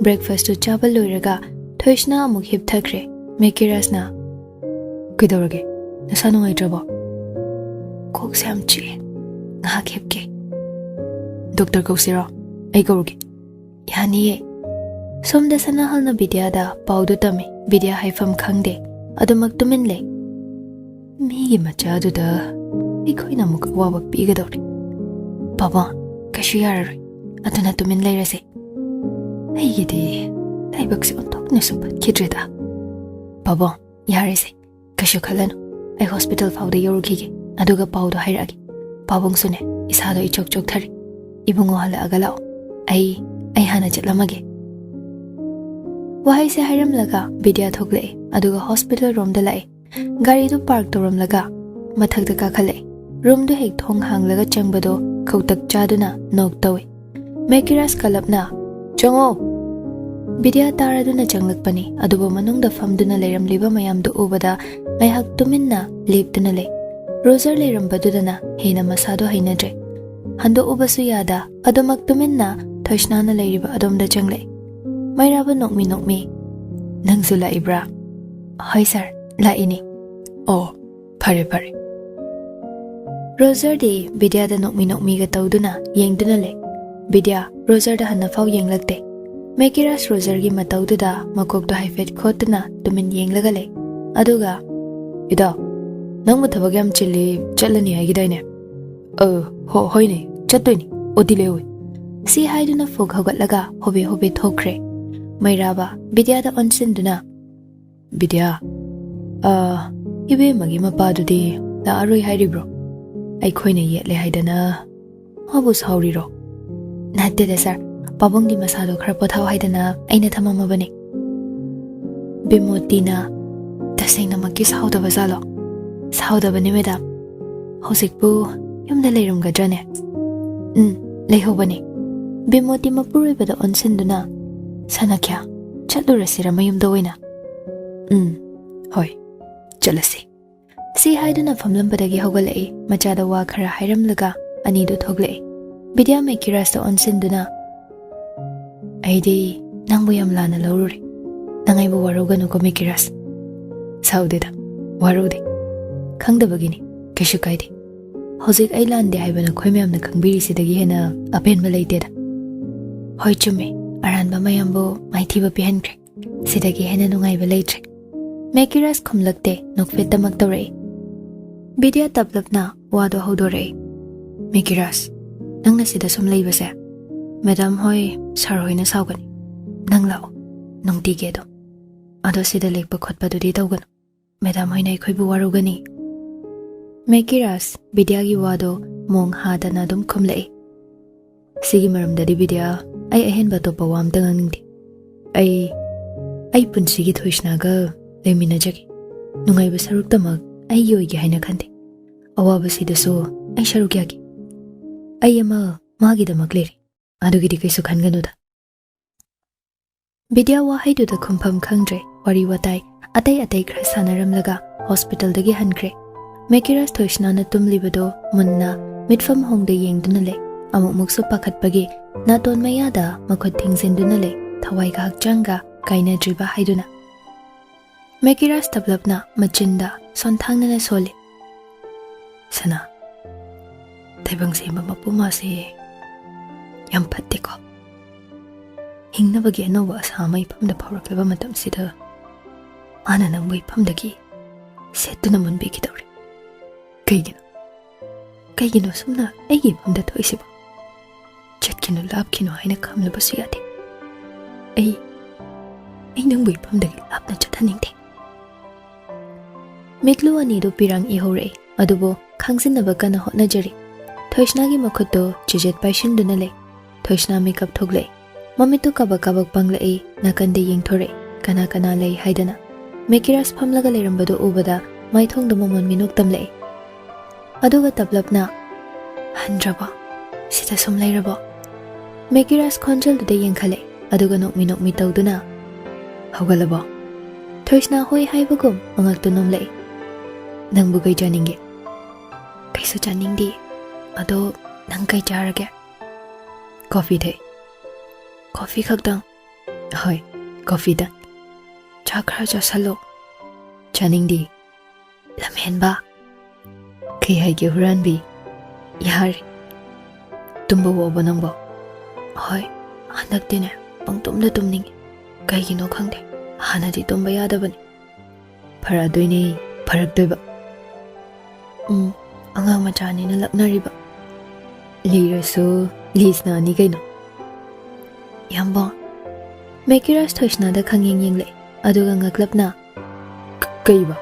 Breakfastꯇꯨ ꯆꯥꯕ ꯂꯣꯏꯔꯒ ꯊꯣꯏꯁꯅꯥ ꯑꯃꯨꯛ ꯍꯤꯞꯊꯈ꯭ꯔꯦ꯫ ꯃꯦꯀꯤꯔꯥꯁꯅ, "ꯀꯩꯗꯧꯔꯒꯦ? ꯅꯁꯥ ꯅꯨꯡꯉꯥꯏꯇ꯭ꯔꯕꯣ?" "ꯀꯣꯛꯁꯦ ꯌꯥꯝ ꯆꯤꯛꯑꯦ꯫ ꯉꯥꯏꯍꯥꯛ ꯍꯤꯞꯀꯦ꯫" "Doctor ꯀꯧꯁꯤꯔꯣ? ꯑꯩ ꯀꯧꯔꯨꯒꯦ꯫" "ꯌꯥꯅꯤꯌꯦ꯫" ꯁꯣꯝꯗ ꯁꯅꯥꯍꯜꯅ ꯕꯤꯗ꯭ꯌꯥꯗ ꯄꯥꯎꯗꯨ ꯇꯝꯃꯤ꯫ ꯕꯤꯗ꯭ꯌꯥ ꯍꯥꯏꯐꯝ ꯈꯪꯗꯦ꯫ ꯑꯗꯨꯃꯛ ꯇꯨꯃꯤꯟ ꯂꯩ꯫ ꯃꯤꯒꯤ ꯃꯆꯥꯗꯨꯗ ꯑꯩꯈꯣꯏꯅ ꯑꯃꯨꯛ ꯑꯋꯥꯕ ꯄꯤꯒꯗꯧꯔꯤ꯫ "ꯄꯥꯕꯨꯡ, ꯀꯩꯁꯨ ꯌꯥꯔꯔꯣꯏ꯫ ꯑꯗꯨꯅ ꯇꯨꯃꯤꯟ ꯂꯩꯔꯁꯦ꯫ ꯑꯩꯒꯤꯗꯤ ꯂꯥꯏꯕꯛꯁꯦ ꯑꯣꯟꯊꯣꯛꯅꯁꯨ ꯐꯠꯈꯤꯗ꯭ꯔꯦꯗ꯫" "ꯄꯥꯕꯨꯡ, ꯌꯥꯔꯦꯁꯦ꯫ "ꯀꯩꯁꯨ ꯈꯜꯂꯅꯨ, ꯑꯩ ꯍꯣꯁꯄꯤꯇꯥꯜ ꯐꯥꯎꯗ ꯌꯧꯔꯨꯈꯤꯒꯦ, ꯑꯗꯨꯒ ꯄꯥꯎꯗꯣ ꯍꯥꯏꯔꯛꯑꯒꯦ꯫ ꯄꯥꯕꯨꯡꯁꯨꯅꯦ, ꯏꯁꯥꯗꯣ ꯏꯆꯣꯛ ꯆꯣꯛꯊꯔꯦ꯫ ꯏꯕꯨꯡꯉꯣ ꯍꯜꯂꯛꯑꯒ ꯂꯥꯛꯑꯣ, ꯑꯩ ꯑꯩ ꯍꯥꯟꯅ ꯆꯠꯂꯝꯃꯒꯦ"꯫ ꯋꯥꯍꯩꯁꯦ ꯍꯥꯏꯔꯝꯂꯒ ꯕꯤꯗ꯭ꯌꯥ ꯊꯣꯛꯂꯛꯑꯦ, ꯑꯗꯨꯒ ꯍꯣꯁꯄꯤꯇꯥꯜ ꯔꯣꯝꯗ ꯂꯥꯛꯑꯦ꯫ ꯒꯥꯔꯤꯗꯨ ꯄꯥꯔꯛ ꯇꯧꯔꯝꯂꯒ ꯃꯊꯛꯇ ꯀꯥꯈꯠꯂꯛꯑꯦ꯫ ꯔꯨꯝꯗꯨ ꯍꯦꯛ ꯊꯣꯡ ꯍꯥꯡꯂꯒ ꯆꯪꯕꯗꯣ ꯈꯧꯇꯛ ꯆꯥꯗꯨꯅ ꯅꯣꯛ ꯇꯧꯏ꯫ ꯃꯦꯀꯤꯔꯥꯁ ꯀꯂꯞꯅ, "ꯆꯪꯉꯣ!" ꯕꯤꯗ꯭ꯌꯥ ꯇꯥꯔꯗꯨꯅ ꯆꯪꯂꯛꯄꯅꯤ, ꯑꯗꯨꯕꯨ ꯃꯅꯨꯡꯗ ꯐꯝꯗꯨꯅ ꯂꯩꯔꯝꯂꯤꯕ ꯃꯌꯥꯝꯗꯨ ꯎꯕꯗ ꯉꯥꯏꯍꯥꯛ ꯇꯨꯃꯤꯟꯅ ꯂꯦꯞꯇꯨꯅ ꯂꯩ꯫ ꯔꯣꯖꯔ ꯂꯩꯔꯝꯕꯗꯨꯗꯅ ꯍꯦꯟꯅ ꯃꯁꯥꯗꯣ ꯍꯩꯅꯗ꯭ꯔꯦ꯫ ꯍꯟꯗꯣꯛꯎꯕꯁꯨ ꯌꯥꯗ ꯑꯗꯨꯃꯛ ꯇꯨꯃꯤꯟꯅ ꯊꯣꯏꯁꯅꯥꯅ ꯂꯩꯔꯤꯕ ꯑꯗꯣꯝꯗ ꯆꯪꯂꯛꯏ꯫ ꯃꯩꯔꯥꯕ ꯅꯣꯛꯃꯤ ꯅꯣꯛꯃꯤ, "ꯅꯪꯁꯨ ꯂꯥꯛꯏꯕ꯭ꯔꯥ?" "ꯍꯣꯏ ꯁꯥꯔ, ꯂꯥꯛꯏꯅꯤ"꯫ "ꯑꯣ, ꯐꯔꯦ ꯐꯔꯦ"꯫ ꯔꯣꯖꯔꯗꯤ ꯕꯤꯗ꯭ꯌꯥꯗ ꯅꯣꯛꯃꯤ ꯅꯣꯛꯃꯤꯒ ꯇꯧꯗꯨꯅ ꯌꯦꯡꯗꯨꯅ ꯂꯩ꯫ ꯕꯤꯗ꯭ꯌꯥ ꯔꯣꯖꯔꯗ ꯍꯟꯅꯐꯥꯎ ꯌꯦꯡꯂꯛꯇꯦ꯫ ꯃꯦꯀꯤꯔꯥꯁ ꯔꯣꯖꯔꯒꯤ ꯃꯇꯧꯗꯨꯗ ꯃꯀꯣꯛꯇꯣ ꯍꯥꯏꯐꯦꯠ ꯈꯣꯠꯇꯨꯅ ꯇꯨꯃꯤꯟ ꯌꯦꯡꯂꯒ ꯂꯩ꯫ ꯑꯗꯨꯒ, "ꯏꯗꯥ, ꯅꯪꯕꯨ ꯊꯕꯛ ꯌꯥꯝ ꯆꯤꯜꯂꯤ, ꯆꯠꯂꯅꯤ ꯍꯥꯏꯈꯤꯗꯥꯏꯅꯦ?" "ꯑ, ꯍꯣ-, ꯍꯣꯏꯅꯦ, ꯆꯠꯇꯣꯏꯅꯤ, ꯑꯣꯇꯤ ꯂꯩꯍꯧꯋꯤ"꯫ ꯁꯤ ꯍꯥꯏꯗꯨꯅ ꯐꯨꯛ ꯍꯧꯒꯠꯂꯒ ꯍꯣꯕꯦ ꯍꯣꯕꯦ ꯊꯣꯛꯈ꯭ꯔꯦ꯫ ꯃꯩꯔꯥꯕ ꯕꯤꯗ꯭ꯌꯥꯗ ꯑꯣꯟꯁꯤꯟꯗꯨꯅ, "ꯕꯤꯗ꯭ꯌꯥ, ꯑ, ꯏꯕꯦꯝꯃꯒꯤ ꯃꯄꯥꯗꯨꯗꯤ ꯂꯥꯛꯑꯔꯣꯏ ꯍꯥꯏꯔꯤꯕ꯭ꯔꯣ? ꯑꯩꯈꯣꯏꯅ ꯌꯦꯠꯂꯦ ꯍꯥꯏꯗꯅ ꯃꯥꯕꯨ ꯁꯥꯎꯔꯤꯔꯣ?" "ꯅꯠꯇꯦꯗ ꯁꯥꯔ, ꯄꯥꯕꯨꯡꯒꯤ ꯃꯁꯥꯗꯣ ꯈꯔ ꯄꯣꯊꯥꯎ ꯍꯥꯏꯗꯅ ꯑꯩꯅ ꯊꯝꯃꯝꯃꯕꯅꯤ"꯫ ꯕꯤꯃꯣꯇꯤꯅ, "ꯇꯁꯦꯡꯅꯃꯛꯀꯤ ꯁꯥꯎꯗꯕ ꯖꯥꯠꯂꯣ?" "ꯁꯥꯎꯗꯕꯅꯤ ꯃꯦꯗꯥꯝ꯫ ꯍꯧꯖꯤꯛꯄꯨ ꯌꯨꯝꯗ ꯂꯩꯔꯝꯒꯗ꯭ꯔꯅꯦ?" "ꯎꯝ, ꯂꯩꯍꯧꯕꯅꯤ"꯫ ꯕꯤꯃꯣꯇꯤ ꯃꯄꯨꯔꯣꯏꯕꯗ ꯑꯣꯟꯁꯤꯟꯗꯨꯅ, "ꯁꯅꯥꯈ꯭ꯌꯥ, ꯆꯠꯂꯨꯔꯁꯤꯔ ꯃꯌꯨꯝꯗ ꯑꯣꯏꯅ?" "ꯎꯝ, ꯍꯣꯏ, ꯆꯠꯂꯁꯤ"꯫ ꯁꯤ ꯍꯥꯏꯗꯨꯅ ꯐꯝꯂꯝꯕꯗꯒꯤ ꯍꯧꯒꯠꯂꯛꯏ꯫ ꯃꯆꯥꯗ ꯋꯥ ꯈꯔ ꯍꯥꯏꯔꯝꯂꯒ ꯑꯅꯤꯗꯨ ꯊꯣꯛꯂꯛꯏ꯫ ꯕꯤꯗ꯭ꯌꯥ ꯃꯦꯀꯤꯔꯥꯖꯇ ꯑꯣꯟꯁꯤꯟꯗꯨꯅ, "ꯑꯩꯗꯤ ꯅꯪꯕꯨ ꯌꯥꯝ ꯂꯥꯟꯅ ꯂꯧꯔꯨꯔꯦ꯫ ꯅꯪ ꯑꯩꯕꯨ ꯋꯥꯔꯧꯒꯅꯨꯀꯣ ꯃꯦꯀꯤꯔꯥꯖ"꯫ "ꯁꯥꯎꯗꯦꯗ, ꯋꯥꯔꯧꯗꯦ꯫ ꯈꯪꯗꯕꯒꯤꯅꯤ, ꯀꯩꯁꯨ ꯀꯥꯏꯗꯦ꯫ ꯍꯧꯖꯤꯛ ꯑꯩ ꯂꯥꯟꯗꯦ ꯍꯥꯏꯕ ꯅꯈꯣꯏ ꯃꯌꯥꯝꯅ ꯈꯪꯕꯤꯔꯤꯁꯤꯗꯒꯤ ꯍꯦꯟꯅ ꯑꯄꯦꯟꯕ ꯂꯩꯇꯦꯗ"꯫ "ꯍꯣꯏ, ꯆꯨꯝꯃꯤ, ꯑꯔꯥꯟꯕ ꯃꯌꯥꯝꯕꯨ ꯃꯥꯏꯊꯤꯕ ꯄꯤꯍꯟꯈ꯭ꯔꯦ꯫ ꯁꯤꯗꯒꯤ ꯍꯦꯟꯅ ꯅꯨꯡꯉꯥꯏꯕ ꯂꯩꯇ꯭ꯔꯦ"꯫ ꯃꯦꯀꯤꯔꯥꯖ ꯈꯨꯝꯂꯛꯇꯦ, ꯅꯣꯛꯐꯦꯠꯇꯃꯛ ꯇꯧꯔꯛꯏ꯫ ꯕꯤꯗ꯭ꯌꯥ ꯇꯞꯂꯞꯅ ꯋꯥꯗꯣ ꯍꯧꯗꯣꯔꯛꯏ꯫ "ꯃꯦꯀꯤꯔꯥꯖ, ꯅꯪꯅ ꯁꯤꯗ ꯁꯨꯝ ꯂꯩꯕꯁꯦ, ꯃꯦꯗꯥꯝ ꯍꯣꯏ, ꯁꯥꯔ ꯍꯣꯏꯅ ꯁꯥꯎꯒꯅꯤ꯫ ꯅꯪ ꯂꯥꯛꯑꯣ, ꯅꯨꯡꯇꯤꯒꯤ ꯑꯗꯨꯝ꯫ ꯑꯗꯣ ꯁꯤꯗ ꯂꯦꯛꯄ ꯈꯣꯠꯄꯗꯨꯗꯤ ꯇꯧꯒꯅꯨ"꯫ ꯃꯦꯗꯥꯝ ꯍꯣꯏꯅ ꯑꯩꯈꯣꯏꯕꯨ ꯋꯥꯔꯧꯒꯅꯤ꯫ ꯃꯦꯀꯤꯔꯥꯖ ꯕꯤꯗ꯭ꯌꯥꯒꯤ ꯋꯥꯗꯣ ꯃꯣꯡ ꯍꯥꯗꯅ ꯑꯗꯨꯝ ꯈꯨꯝꯂꯛꯏ꯫ "ꯁꯤꯒꯤ ꯃꯔꯝꯗꯗꯤ ꯕꯤꯗ꯭ꯌꯥ, ꯑꯩ ꯑꯍꯦꯟꯕ ꯑꯇꯣꯞꯄ ꯋꯥ ꯑꯝꯇ ꯉꯥꯡꯅꯤꯡꯗꯦ꯫ ꯑꯩ, ꯑꯩ ꯄꯨꯟꯁꯤꯒꯤ ꯊꯣꯏꯁꯅꯥꯒ ꯂꯩꯃꯤꯟꯅꯖꯒꯦ꯫ ꯅꯨꯡꯉꯥꯏꯕ ꯁꯔꯨꯛꯇꯃꯛ ꯑꯩꯒꯤ ꯑꯣꯏꯒꯦ ꯍꯥꯏꯅ ꯈꯟꯗꯦ꯫ ꯑꯋꯥꯕꯁꯤꯗꯁꯨ ꯑꯩ ꯁꯔꯨꯛ ꯌꯥꯒꯦ꯫ ꯑꯩ ꯑꯃ ꯃꯥꯒꯤꯗꯃꯛ ꯂꯩꯔꯤ꯫ ꯑꯗꯨꯒꯤꯗꯤ ꯀꯩꯁꯨ ꯈꯟꯒꯅꯨꯗ꯫" ꯕꯤꯗ꯭ꯌꯥ ꯋꯥꯍꯩꯗꯨꯗ ꯈꯨꯝꯐꯝ ꯈꯪꯗ꯭ꯔꯦ꯫ ꯋꯥꯔꯤ ꯋꯥꯇꯥꯏ ꯑꯇꯩ ꯑꯇꯩ ꯈꯔ ꯁꯥꯟꯅꯔꯝꯂꯒ ꯍꯣꯁꯄꯤꯇꯥꯜꯗꯒꯤ ꯍꯟꯈ꯭ꯔꯦ꯫ ꯃꯦꯀꯤꯔꯥꯖ ꯊꯣꯏꯁꯅꯥꯅ ꯇꯨꯝꯂꯤꯕꯗꯣ ꯃꯨꯟꯅ ꯃꯤꯠꯐꯝ ꯍꯣꯡꯗ ꯌꯦꯡꯗꯨꯅ ꯂꯩ꯫ ꯑꯃꯨꯛꯃꯨꯛꯁꯨ ꯄꯥꯈꯠꯄꯒꯤ ꯅꯥꯇꯣꯟ ꯃꯌꯥꯗ ꯃꯈꯨꯠ ꯊꯤꯡꯖꯤꯟꯗꯨꯅ ꯂꯩ, ꯊꯋꯥꯏꯒ ꯍꯛꯆꯥꯡꯒ ꯀꯥꯏꯅꯗ꯭ꯔꯤꯕ ꯍꯥꯏꯗꯨꯅ꯫ ꯃꯦꯀꯤꯔꯥꯖ ꯇꯞꯂꯞꯅ ꯃꯆꯤꯟꯗ ꯁꯣꯟꯊꯥꯡꯅꯅ ꯁꯣꯜꯂꯤ꯫ "ꯁꯅꯥ, ꯇꯥꯏꯕꯪ ꯁꯦꯝꯕ ꯃꯄꯨ ꯃꯥꯁꯦ ꯌꯥꯝ ꯐꯠꯇꯦꯀꯣ꯫ ꯍꯤꯡꯅꯕꯒꯤ ꯑꯅꯧꯕ ꯑꯁꯥ ꯑꯃ ꯏꯐꯝꯗ ꯐꯥꯎꯔꯛꯂꯕ ꯃꯇꯝꯁꯤꯗ ꯃꯥꯅ ꯅꯪꯕꯨ ꯏꯐꯝꯗꯒꯤ ꯁꯦꯠꯇꯨꯅ ꯃꯨꯟꯕꯤꯈꯤꯗꯧꯔꯦ꯫ ꯀꯩꯒꯤꯅꯣ? ꯀꯩꯒꯤꯅꯣ ꯁꯨꯝꯅ ꯑꯩꯒꯤ ꯏꯐꯝꯗ ꯊꯣꯛꯏꯁꯤꯕꯣ? ꯆꯠꯈꯤꯅꯨ, ꯂꯥꯞꯈꯤꯅꯨ ꯍꯥꯏꯅ ꯈꯝꯂꯕꯁꯨ ꯌꯥꯗꯦ꯫ ꯑꯩ, ꯑꯩ ꯅꯪꯕꯨ ꯏꯐꯝꯗꯒꯤ ꯂꯥꯞꯅ ꯆꯠꯍꯟꯅꯤꯡꯗꯦ꯫" ꯃꯤꯠꯂꯨ ꯑꯅꯤꯗꯨ ꯄꯤꯔꯥꯡ ꯏꯍꯧꯔꯛꯏ, ꯑꯗꯨꯕꯨ ꯈꯪꯖꯤꯟꯅꯕ ꯀꯟꯅ ꯍꯣꯠꯅꯖꯔꯤ꯫ ꯊꯣꯏꯁꯅꯥꯒꯤ ꯃꯈꯨꯠꯇꯨ ꯆꯤꯖꯦꯠ ꯄꯥꯏꯁꯤꯟꯗꯨꯅ ꯂꯩ꯫ ꯊꯣꯏꯁꯅꯥ ꯃꯤꯀꯞ ꯊꯣꯛꯂꯛꯏ꯫ ꯃꯃꯤꯠꯇꯨ ꯀꯕꯛ ꯀꯕꯛ ꯄꯥꯡꯂꯛꯏ, ꯅꯥꯀꯟꯗ ꯌꯦꯡꯊꯣꯔꯛꯏ, ꯀꯅꯥ ꯀꯅꯥ ꯂꯩ ꯍꯥꯏꯗꯅ꯫ ꯃꯦꯀꯤꯔꯥꯖ ꯐꯝꯂꯒ ꯂꯩꯔꯝꯕꯗꯨ ꯎꯕꯗ ꯃꯥꯏꯊꯣꯡꯗ ꯃꯃꯣꯟ ꯃꯤꯅꯣꯛ ꯇꯝꯂꯛꯏ꯫ ꯑꯗꯨꯒ ꯇꯞꯂꯞꯅ, "ꯍꯟꯗ꯭ꯔꯕꯣ? ꯁꯤꯗ ꯁꯨꯝ ꯂꯩꯔꯕꯣ?" ꯃꯦꯀꯤꯔꯥꯖ ꯈꯣꯟꯖꯦꯜꯗꯨꯗ ꯌꯦꯡꯈꯠꯂꯦ, ꯑꯗꯨꯒ ꯅꯣꯛꯃꯤ ꯅꯣꯛꯃꯤ ꯇꯧꯗꯨꯅ, "ꯍꯧꯒꯠꯂꯕꯣ?" ꯊꯣꯏꯁꯅꯥ ꯍꯣꯏ ꯍꯥꯏꯕꯒꯨꯝ ꯃꯉꯛꯇꯨ ꯅꯣꯝꯂꯛꯏ꯫ "ꯅꯪꯕꯨ ꯀꯩ ꯆꯥꯅꯤꯡꯒꯦ?" "ꯀꯩꯁꯨ ꯆꯥꯅꯤꯡꯗꯦ, ꯑꯗꯣ ꯅꯪ ꯀꯩ ꯆꯥꯔꯒꯦ?" "ꯀꯣꯐꯤ ꯊꯛꯏ꯫" "ꯀꯣꯐꯤ ꯈꯛꯇꯪ?" "ꯍꯣꯏ, ꯀꯣꯐꯤꯗꯪ꯫" "ꯆꯥ ꯈꯔ ꯆꯥꯁꯜꯂꯣ꯫" "ꯆꯥꯅꯤꯡꯗꯦ꯫" "ꯂꯝꯍꯦꯟꯕ!" "ꯀꯩ ꯍꯥꯏꯒꯦ ꯍꯨꯔꯥꯟꯕꯤ?" "ꯌꯥꯔꯦ꯫ ꯇꯨꯝꯕ ꯋꯥꯕ ꯅꯪꯕꯣ?" "ꯍꯣꯏ, ꯍꯟꯗꯛꯇꯤꯅꯦ ꯄꯪꯇꯨꯝꯗ ꯇꯨꯝꯅꯤꯡꯉꯤ꯫ ꯀꯩꯒꯤꯅꯣ ꯈꯪꯗꯦ, ꯍꯥꯟꯅꯗꯤ ꯇꯨꯝꯕ ꯌꯥꯗꯕꯅꯤ꯫" "ꯐꯔꯛꯑꯗꯣꯏꯅꯦ, ꯐꯔꯛꯇꯣꯏꯕ꯫" "ꯎꯝ, ꯑꯉꯥꯡ ꯃꯆꯥꯅꯤꯅ ꯂꯛꯅꯔꯤꯕ꯫" "ꯂꯤꯔꯁꯨ ꯂꯤꯁꯅꯥꯅꯤ ꯀꯩꯅꯣ꯫" "ꯌꯥꯝꯕꯣ꯫" ꯃꯦꯀꯤꯔꯥꯖ ꯊꯣꯏꯁꯅꯥꯗ ꯈꯪꯌꯦꯡ ꯌꯦꯡꯂꯛꯏ, ꯑꯗꯨꯒ ꯉꯛꯂꯞꯅ, "ꯀ-, ꯀꯩꯕ?"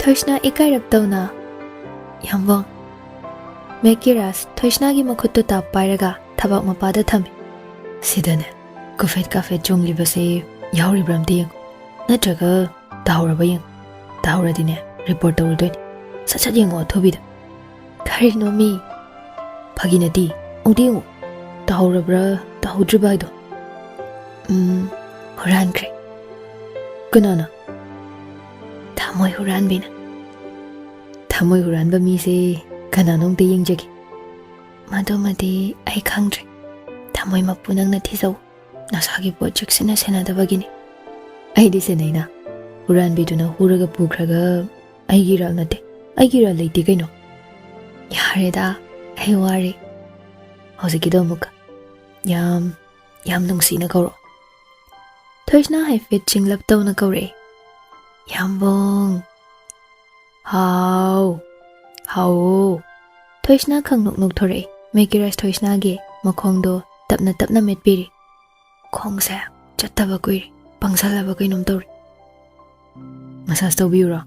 ꯊꯣꯏꯁꯅꯥ ꯏꯀꯥꯏꯔꯞ ꯇꯧꯅ, "ꯌꯥꯝꯕꯣꯡ꯫" ꯃꯦꯀꯤꯔꯥꯖ ꯊꯣꯏꯁꯅꯥꯒꯤ ꯃꯈꯨꯠꯇꯨ ꯇꯥꯞ ꯄꯥꯏꯔꯒ ꯊꯕꯥꯛ ꯃꯄꯥꯗ ꯊꯝꯃꯤ꯫ "ꯁꯤꯗꯅꯦ ꯀꯨꯐꯦꯠ ꯀꯥꯐꯦꯠ ꯆꯣꯡꯂꯤꯕꯁꯦ ꯌꯥꯎꯔꯤꯕ꯭ꯔꯥ ꯑꯝꯇ ꯌꯦꯡꯉꯨ꯫ ꯅꯠꯇ꯭ꯔꯒ ꯇꯥꯍꯧꯔꯕ ꯌꯦꯡꯉꯨ꯫ ꯇꯥꯍꯧꯔꯗꯤꯅꯦ ꯔꯤꯄꯣꯔꯠ ꯇꯧꯔꯨꯗꯣꯏꯅꯤ꯫ ꯁꯠ ꯁꯠ ꯌꯦꯡꯉꯣ ꯑꯊꯨꯕꯤꯗ꯫" "ꯀꯔꯤꯅꯣ ꯃꯤ?" "ꯐꯥꯒꯤ ꯅꯠꯇꯦ꯫ ꯑꯃꯨꯛꯇ ꯌꯦꯡꯉꯨ꯫ ꯇꯥꯍꯧꯔꯕ꯭ꯔꯥ ꯇꯥꯍꯧꯗ꯭ꯔꯤꯕ ꯍꯥꯏꯗꯣ꯫" "ꯎꯝ, ꯍꯨꯔꯥꯟꯈ꯭ꯔꯦ꯫" "ꯀꯅꯥꯅ?" "ꯊꯃꯣꯏ ꯍꯨꯔꯥꯟꯕꯤꯅ꯫" "ꯊꯃꯣꯏ ꯍꯨꯔꯥꯟꯕ ꯃꯤꯁꯦ ꯀꯅꯥꯅꯣ ꯑꯝꯇ ꯌꯦꯡꯖꯒꯦ꯫" "ꯃꯗꯨꯃꯗꯤ ꯑꯩ ꯈꯪꯗ꯭ꯔꯦ꯫ ꯊꯃꯣꯏ ꯃꯄꯨ ꯅꯪꯅ ꯊꯤꯖꯧ꯫ ꯅꯁꯥꯒꯤ ꯄꯣꯠ ꯆꯦꯛꯁꯤꯟꯅ ꯁꯦꯟꯅꯗꯕꯒꯤꯅꯤ꯫" "ꯑꯩꯗꯤ ꯁꯦꯟꯅꯩꯅ꯫ ꯍꯨꯔꯥꯟꯕꯤꯗꯨꯅ ꯍꯨꯔꯒ ꯄꯨꯈ꯭ꯔꯒ ꯑꯩꯒꯤ ꯏꯔꯥꯜ ꯅꯠꯇꯦ꯫ ꯑꯩꯒꯤ ꯏꯔꯥꯜ ꯂꯩꯇꯦ ꯀꯩꯅꯣ꯫" "ꯌꯥꯔꯦꯗ, ꯑꯩ ꯋꯥꯔꯦ꯫ ꯍꯧꯖꯤꯛꯀꯤꯗꯣ ꯑꯃꯨꯛꯀ ꯌꯥꯝ, ꯌꯥꯝ ꯅꯨꯡꯁꯤꯅ ꯀꯧꯔꯛꯑꯣ꯫" ꯊꯣꯏꯁꯅꯥ ꯍꯥꯏꯐꯦꯠ ꯆꯤꯡꯂꯞ ꯇꯧꯅ ꯀꯧꯔꯛꯑꯦ꯫ "ꯌꯥꯝꯕꯣꯡ꯫" "ꯍꯥꯎ, ꯍꯥꯎ꯫" ꯊꯣꯏꯁꯅꯥ ꯈꯪꯅꯣꯛ ꯅꯣꯛꯊꯣꯔꯛꯑꯦ꯫ ꯃꯦꯀꯤꯔꯥꯖ ꯊꯣꯏꯁꯅꯥꯒꯤ ꯃꯈꯣꯡꯗꯣ ꯇꯞꯅ ꯇꯞꯅ ꯃꯦꯠꯄꯤꯔꯤ꯫ "ꯈꯣꯡꯁꯦ ꯆꯠꯇꯕ ꯀꯨꯏꯔꯦ, ꯄꯪꯁꯜꯂꯕ ꯀꯩꯅꯣꯝ ꯇꯧꯔꯦ꯫" "ꯃꯁꯥꯖ ꯇꯧꯕꯤꯌꯨꯔꯣ?"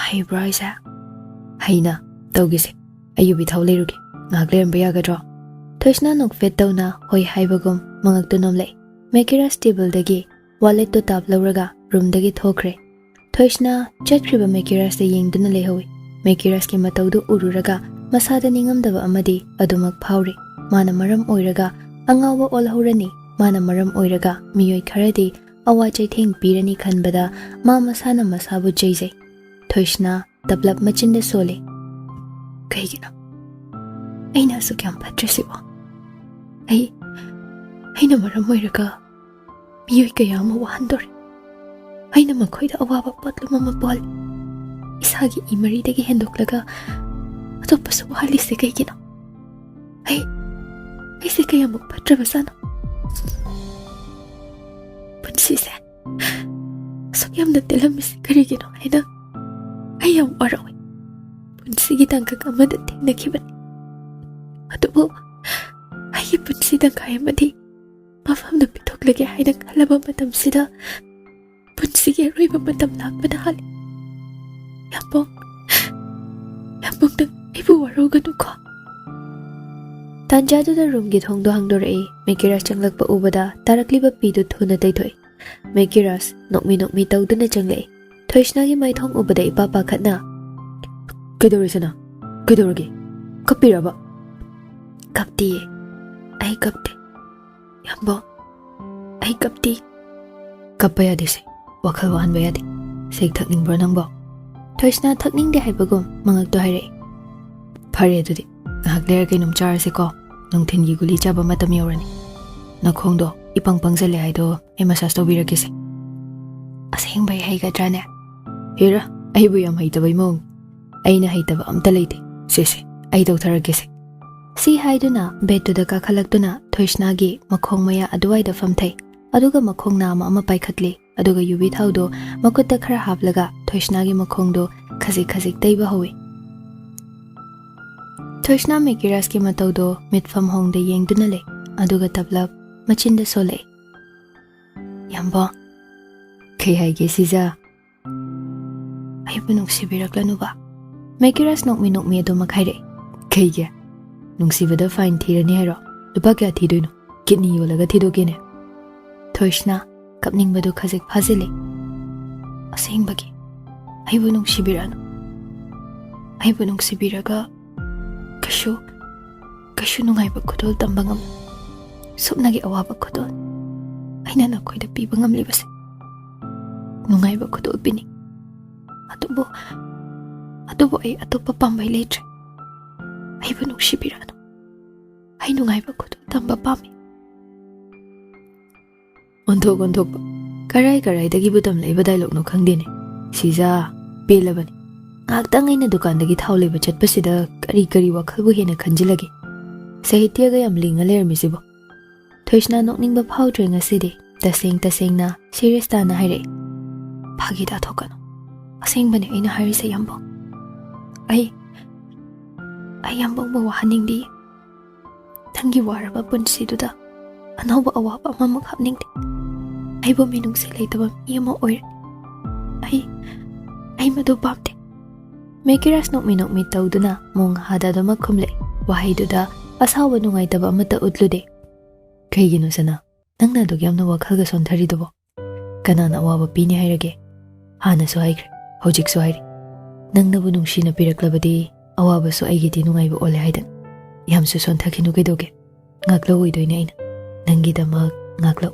"ꯍꯩꯕ꯭ꯔꯣ ꯍꯥꯏꯁꯦ?" "ꯍꯩꯅ꯫ ꯇꯧꯒꯦꯁꯦ꯫ ꯑꯩ ꯌꯨꯕꯤ ꯊꯥꯎ ꯂꯩꯔꯨꯒꯦ꯫ ꯉꯥꯏꯍꯥꯛ ꯂꯩꯔꯝꯕ ꯌꯥꯒꯗ꯭ꯔꯣ?" ꯊꯣꯏꯁꯅꯥ ꯅꯣꯛꯐꯦꯠ ꯇꯧꯅ ꯍꯣꯏ ꯍꯥꯏꯕꯒꯨꯝ ꯃꯉꯛꯇꯨ ꯅꯣꯝꯂꯛꯏ꯫ ꯃꯦꯀꯤꯔꯥꯖ ꯇꯦꯕꯜꯗꯒꯤ ꯋꯥꯂꯦꯠꯇꯨ ꯇꯥꯞ ꯂꯧꯔꯒ ꯔꯨꯝꯗꯒꯤ ꯊꯣꯛꯈ꯭ꯔꯦ꯫ ꯊꯣꯏꯁꯅꯥ ꯆꯠꯈ꯭ꯔꯤꯕ ꯃꯦꯀꯤꯔꯥꯖꯇ ꯌꯦꯡꯗꯨꯅ ꯂꯩꯍꯧꯏ꯫ ꯃꯦꯀꯤꯔꯥꯖꯀꯤ ꯃꯇꯧꯗꯨ ꯎꯔꯨꯔꯒ ꯃꯁꯥꯗ ꯅꯤꯡꯉꯝꯗꯕ ꯑꯃꯗꯤ ꯑꯗꯨꯃꯛ ꯐꯥꯎꯔꯤ꯫ ꯃꯥꯅ ꯃꯔꯝ ꯑꯣꯏꯔꯒ ꯑꯉꯥꯎꯕ ꯑꯣꯜꯍꯧꯔꯅꯤ꯫ ꯃꯥꯅ ꯃꯔꯝ ꯑꯣꯏꯔꯒ ꯃꯤꯑꯣꯏ ꯈꯔꯗꯤ ꯑꯋꯥ ꯆꯩꯊꯦꯡ ꯄꯤꯔꯅꯤ ꯈꯟꯕꯗ ꯃꯥ ꯃꯁꯥꯅ ꯃꯁꯥꯕꯨ ꯆꯩꯖꯩ꯫ ꯊꯣꯏꯁꯅꯥ ꯇꯞꯂꯞ ꯃꯆꯤꯟꯗ ꯁꯣꯜꯂꯤ꯫ "ꯀꯩꯒꯤꯅꯣ? ꯑꯩꯅ ꯑꯁꯨꯛ ꯌꯥꯝ ꯐꯠꯇ꯭ꯔꯤꯁꯤꯕꯣ? ꯑꯩ, ꯑꯩꯅ ꯃꯔꯝ ꯑꯣꯏꯔꯒ ꯃꯤꯑꯣꯏ ꯀꯌꯥ ꯑꯃ ꯋꯥꯍꯟꯗꯣꯔꯦ꯫ ꯑꯩꯅ ꯃꯈꯣꯏꯗ ꯑꯋꯥꯕ ꯄꯣꯠꯂꯨꯝ ꯑꯃ ꯄꯣꯛꯍꯜꯂꯤ꯫ ꯏꯁꯥꯒꯤ ꯏ ꯃꯔꯤꯗꯒꯤ ꯍꯦꯟꯗꯣꯛꯂꯒ ꯑꯇꯣꯞꯄꯁꯨ ꯋꯥꯍꯜꯂꯤꯁꯦ ꯀꯩꯒꯤꯅꯣ? ꯑꯩ, ꯑꯩꯁꯦ ꯀꯌꯥꯃꯨꯛ ꯐꯠꯇ꯭ꯔꯕꯖꯥꯠꯅꯣ? ꯄꯨꯟꯁꯤꯁꯦ ꯑꯁꯨꯛ ꯌꯥꯝꯅ ꯇꯦꯜꯂꯝꯃꯤꯁꯦ ꯀꯔꯤꯒꯤꯅꯣ ꯍꯥꯏꯅ ꯑꯩ ꯌꯥꯝ ꯋꯥꯔꯧꯏ꯫ ꯄꯨꯟꯁꯤꯒꯤ ꯇꯥꯡꯀꯛ ꯑꯃꯗ ꯊꯦꯡꯅꯈꯤꯕꯅꯤ, ꯑꯗꯨꯕꯨ ꯑꯩꯒꯤ ꯄꯨꯟꯁꯤ ꯇꯪꯈꯥꯏ ꯑꯃꯗꯤ ꯃꯐꯝꯗ ꯄꯤꯊꯣꯛꯂꯒꯦ ꯍꯥꯏꯅ ꯈꯜꯂꯕ ꯃꯇꯝꯁꯤꯗ ꯄꯨꯟꯁꯤꯒꯤ ꯑꯔꯣꯏꯕ ꯃꯇꯝ ꯂꯥꯛꯄꯅ ꯍꯥꯜꯂꯤ꯫ ꯌꯥꯝꯕꯣꯡ, ꯌꯥꯝꯕꯣꯡ, ꯅꯪ ꯑꯩꯕꯨ ꯋꯥꯔꯧꯒꯅꯨꯀꯣ꯫ ꯇꯥꯟꯖꯥꯗꯨꯗ ꯔꯨꯝꯒꯤ ꯊꯣꯡꯗꯣ ꯍꯥꯡꯗꯣꯔꯛꯏ꯫ ꯃꯦꯀꯤꯔꯥꯁ ꯆꯪꯂꯛꯄ ꯎꯕꯗ ꯇꯥꯔꯛꯂꯤꯕ ꯄꯤꯗꯨ ꯊꯨꯅ ꯇꯩꯊꯣꯛꯏ꯫ ꯃꯦꯀꯤꯔꯥꯁ ꯅꯣꯛꯃꯤ ꯅꯣꯛꯃꯤ ꯇꯧꯗꯨꯅ ꯆꯪꯂꯛꯏ꯫ ꯊꯣꯏꯁꯅꯥꯒꯤ ꯃꯥꯏꯊꯣꯡ ꯎꯕꯗ ꯏꯄꯥ ꯄꯥꯈꯠꯅ, "ꯀꯩꯗꯧꯔꯦ ꯁꯅꯥ? ꯀꯩꯗꯧꯔꯒꯦ? ꯀꯞꯄꯤꯔꯕ?" "ꯀꯞꯇꯤꯌꯦ, ꯑꯩ ꯀꯞꯇꯦ꯫ ꯌꯥꯝꯕꯣꯡ, ꯑꯩ ꯀꯞꯇꯤ꯫" "ꯀꯞꯄ ꯌꯥꯗꯦ ꯁꯦ, ꯋꯥꯈꯜ ꯋꯥꯍꯟꯕ ꯌꯥꯗꯦ꯫ ꯁꯦꯛ ꯊꯛꯅꯤꯡꯕ꯭ꯔꯣ ꯅꯪꯕꯣ?" ꯊꯣꯏꯁꯅꯥ ꯊꯛꯅꯤꯡꯗꯦ ꯍꯥꯏꯕꯒꯨꯝ ꯃꯉꯛꯇꯣ ꯍꯥꯏꯔꯛꯏ꯫ "ꯐꯔꯦ ꯑꯗꯨꯗꯤ, ꯉꯥꯏꯍꯥꯛ ꯂꯩꯔ ꯀꯩꯅꯣꯝ ꯆꯥꯔꯁꯤꯀꯣ꯫ ꯅꯨꯡꯊꯤꯟꯒꯤ ꯒꯨꯂꯤ ꯆꯥꯕ ꯃꯇꯝ ꯌꯧꯔꯅꯤ꯫ ꯅꯈꯣꯡꯗꯣ ꯏꯄꯪ ꯄꯪꯖꯜꯂꯦ ꯍꯥꯏꯗꯣ ꯑꯩ ꯃꯁꯥꯖ ꯇꯧꯕꯤꯔꯛꯀꯦꯁꯦ꯫" "ꯑꯁꯦꯡꯕꯩ ꯍꯩꯒꯗ꯭ꯔꯥꯅꯦ?" "ꯍꯦꯔꯥ, ꯑꯩꯕꯨ ꯌꯥꯝ ꯍꯩꯇꯕꯩ ꯃꯑꯣꯡ꯫ ꯑꯩꯅ ꯍꯩꯇꯕ ꯑꯝꯇ ꯂꯩꯇꯦ꯫ ꯁꯦ ꯁꯦ, ꯑꯩ ꯇꯧꯊꯔꯛꯀꯦꯁꯦ꯫" ꯁꯤ ꯍꯥꯏꯗꯨꯅ ꯕꯦꯗꯇꯨꯗ ꯀꯥꯈꯠꯂꯛꯇꯨꯅ ꯊꯣꯏꯁꯅꯥꯒꯤ ꯃꯈꯣꯡ ꯃꯌꯥ ꯑꯗꯨꯋꯥꯏꯗ ꯐꯝꯊꯩ꯫ ꯑꯗꯨꯒ ꯃꯈꯣꯡ ꯅꯥꯝꯃ ꯑꯃ ꯄꯥꯏꯈꯠꯂꯤ꯫ ꯑꯗꯨꯒ ꯌꯨꯕꯤ ꯊꯥꯎꯗꯣ ꯃꯈꯨꯠꯇ ꯈꯔ ꯍꯥꯞꯂꯒ ꯊꯣꯏꯁꯅꯥꯒꯤ ꯃꯈꯣꯡꯗꯣ ꯈꯖꯤꯛ ꯈꯖꯤꯛ ꯇꯩꯕ ꯍꯧꯏ꯫ ꯊꯣꯏꯁꯅꯥ ꯃꯦꯀꯤꯔꯥꯁꯀꯤ ꯃꯇꯧꯗꯣ ꯃꯤꯠꯐꯝ ꯍꯣꯡꯗ ꯌꯦꯡꯗꯨꯅ ꯂꯩ꯫ ꯑꯗꯨꯒ ꯇꯞꯂꯞ ꯃꯆꯤꯟꯗ ꯁꯣꯜꯂꯛꯏ꯫ "ꯌꯥꯝꯕꯣꯡ, ꯀꯩ ꯍꯥꯏꯒꯦ ꯁꯤꯖꯥ?" "ꯑꯩꯕꯨ ꯅꯨꯡꯁꯤꯕꯤꯔꯛꯂꯅꯨꯕ꯫" ꯃꯦꯀꯤꯔꯥꯁ ꯅꯣꯛꯃꯤ ꯅꯣꯛꯃꯤ ꯑꯗꯨꯃꯛ ꯍꯥꯏꯔꯛꯏ꯫ "ꯀꯩꯒꯤ? ꯅꯨꯡꯁꯤꯕꯗ ꯐꯥꯏꯟ ꯊꯤꯔꯅꯤ ꯍꯥꯏꯔꯣ? ꯂꯨꯄꯥ ꯀꯌꯥ ꯊꯤꯗꯣꯏꯅꯣ? ꯀꯤꯠꯅꯤ ꯌꯣꯜꯂꯒ ꯊꯤꯗꯣꯛꯀꯦꯅꯦ꯫" ꯊꯣꯏꯁꯅꯥ ꯀꯞꯅꯤꯡꯕꯗꯨ ꯈꯖꯤꯛ ꯐꯥꯖꯤꯜꯂꯤ꯫ "ꯑꯁꯦꯡꯕꯒꯤ ꯑꯩꯕꯨ ꯅꯨꯡꯁꯤꯕꯤꯔꯛꯑꯅꯨ꯫ ꯑꯩꯕꯨ ꯅꯨꯡꯁꯤꯕꯤꯔꯒ ꯀꯩꯁꯨ, ꯀꯩꯁꯨ ꯅꯨꯡꯉꯥꯏꯕ ꯈꯨꯗꯣꯜ ꯇꯝꯕ ꯉꯝꯂꯣꯏ꯫ ꯁꯨꯞꯅꯒꯤ ꯑꯋꯥꯕ ꯈꯨꯗꯣꯜ ꯑꯩꯅ ꯅꯈꯣꯏꯗ ꯄꯤꯕ ꯉꯝꯂꯤꯕꯁꯦ꯫ ꯅꯨꯡꯉꯥꯏꯕ ꯈꯨꯗꯣꯜ ꯄꯤꯅꯤꯡ꯫ ꯑꯗꯨꯕꯨ, ꯑꯗꯨꯕꯨ ꯑꯩ ꯑꯇꯣꯞꯄ ꯄꯥꯝꯕꯩ ꯂꯩꯇ꯭ꯔꯦ꯫ ꯑꯩꯕꯨ ꯅꯨꯡꯁꯤꯕꯤꯔꯛꯑꯅꯨ꯫ ꯑꯩ ꯅꯨꯡꯉꯥꯏꯕ ꯈꯨꯗꯣꯜ ꯇꯝꯕ ꯄꯥꯝꯃꯤ꯫" ꯑꯣꯟꯊꯣꯛ ꯑꯣꯟꯊꯣꯛꯄ꯫ ꯀꯔꯥꯏ ꯀꯔꯥꯏꯗꯒꯤꯕꯨ ꯇꯝꯂꯛꯏꯕ ꯗꯥꯏꯂꯣꯛꯅꯣ ꯈꯪꯗꯦꯅꯦ꯫ ꯁꯤꯖꯥ, ꯄꯦꯜꯂꯕꯅꯤ꯫ ꯉꯥꯏꯍꯥꯛꯇꯪ ꯑꯩꯅ ꯗꯨꯀꯥꯟꯗꯒꯤ ꯊꯥꯎ ꯂꯩꯕ ꯆꯠꯄꯁꯤꯗ ꯀꯔꯤ ꯀꯔꯤ ꯋꯥꯈꯜꯕꯨ ꯍꯦꯟꯅ ꯈꯟꯖꯤꯜꯂꯒꯦ? ꯁꯥꯍꯤꯇ꯭ꯌꯒ ꯌꯥꯝ ꯂꯤꯡꯉ ꯂꯩꯔꯝꯃꯤꯁꯤꯕꯣ꯫ ꯊꯣꯏꯁꯅꯥ ꯅꯣꯛꯅꯤꯡꯕ ꯐꯥꯎꯗ꯭ꯔꯦ ꯉꯁꯤꯗꯤ꯫ ꯇꯁꯦꯡ ꯇꯁꯦꯡꯅ ꯁꯤꯔꯤꯌꯁ ꯇꯥꯅ ꯍꯥꯏꯔꯛꯏ꯫ "ꯐꯥꯒꯤ ꯇꯥꯊꯣꯛꯀꯅꯨ꯫ ꯑꯁꯦꯡꯕꯅꯦ ꯑꯩꯅ ꯍꯥꯏꯔꯤꯁꯦ, ꯌꯥꯝꯕꯣꯡ꯫ ꯑꯩ, ꯑꯩ ꯌꯥꯝꯕꯣꯡꯕꯨ ꯋꯥꯍꯟꯅꯤꯡꯗꯤꯌꯦ꯫ ꯅꯪꯒꯤ ꯋꯥꯔꯕ ꯄꯨꯟꯁꯤꯗꯨꯗ ꯑꯅꯧꯕ ꯑꯋꯥꯕ ꯑꯃꯃꯨꯛ ꯍꯥꯞꯅꯤꯡꯗꯦ꯫ ꯑꯩꯕꯨ ꯃꯤꯅꯨꯡꯁꯤ ꯂꯩꯇꯕ ꯃꯤ ꯑꯃ ꯑꯣꯏꯔꯦ꯫ ꯑꯩ, ꯑꯩ ꯃꯗꯨ ꯄꯥꯝꯗꯦ꯫ ꯃꯦꯀꯤꯔꯥꯁ ꯅꯣꯛꯃꯤ ꯅꯣꯛꯃꯤ ꯇꯧꯗꯨꯅ ꯃꯣꯡꯍꯥꯗ ꯑꯗꯨꯃꯛ ꯈꯨꯝꯂꯦ꯫ ꯋꯥꯍꯩꯗꯨꯗ ꯑꯁꯥꯎꯕ ꯅꯨꯡꯉꯥꯏꯇꯕ ꯑꯃꯠꯇ ꯎꯠꯂꯨꯗꯦ꯫ "ꯀꯩꯒꯤꯅꯣ ꯁꯅꯥ? ꯅꯪꯅ ꯑꯗꯨꯛ ꯌꯥꯝꯅ ꯋꯥꯈꯜꯒ ꯁꯣꯟꯊꯔꯤꯗꯨꯕꯣ?" "ꯀꯅꯥꯅ ꯑꯋꯥꯕ ꯄꯤꯅꯤ ꯍꯥꯏꯔꯒꯦ? ꯍꯥꯟꯅꯁꯨ ꯍꯥꯏꯈ꯭ꯔꯦ, ꯍꯧꯖꯤꯛꯁꯨ ꯍꯥꯏꯔꯤ꯫ ꯅꯪꯅꯕꯨ ꯅꯨꯡꯁꯤꯅ ꯄꯤꯔꯛꯂꯕꯗꯤ ꯑꯋꯥꯕꯁꯨ ꯑꯩꯒꯤꯗꯤ ꯅꯨꯡꯉꯥꯏꯕ ꯑꯣꯜꯂꯦ ꯍꯥꯏꯗꯅ꯫ ꯌꯥꯝꯁꯨ ꯁꯣꯟꯊꯈꯤꯅꯨ ꯀꯩꯗꯧꯒꯦ? ꯉꯥꯛꯂꯧꯑꯣꯏꯗꯣꯏꯅꯦ ꯑꯩꯅ꯫ ꯅꯪꯒꯤꯗꯃꯛ ꯉꯥꯛꯂꯧ꯫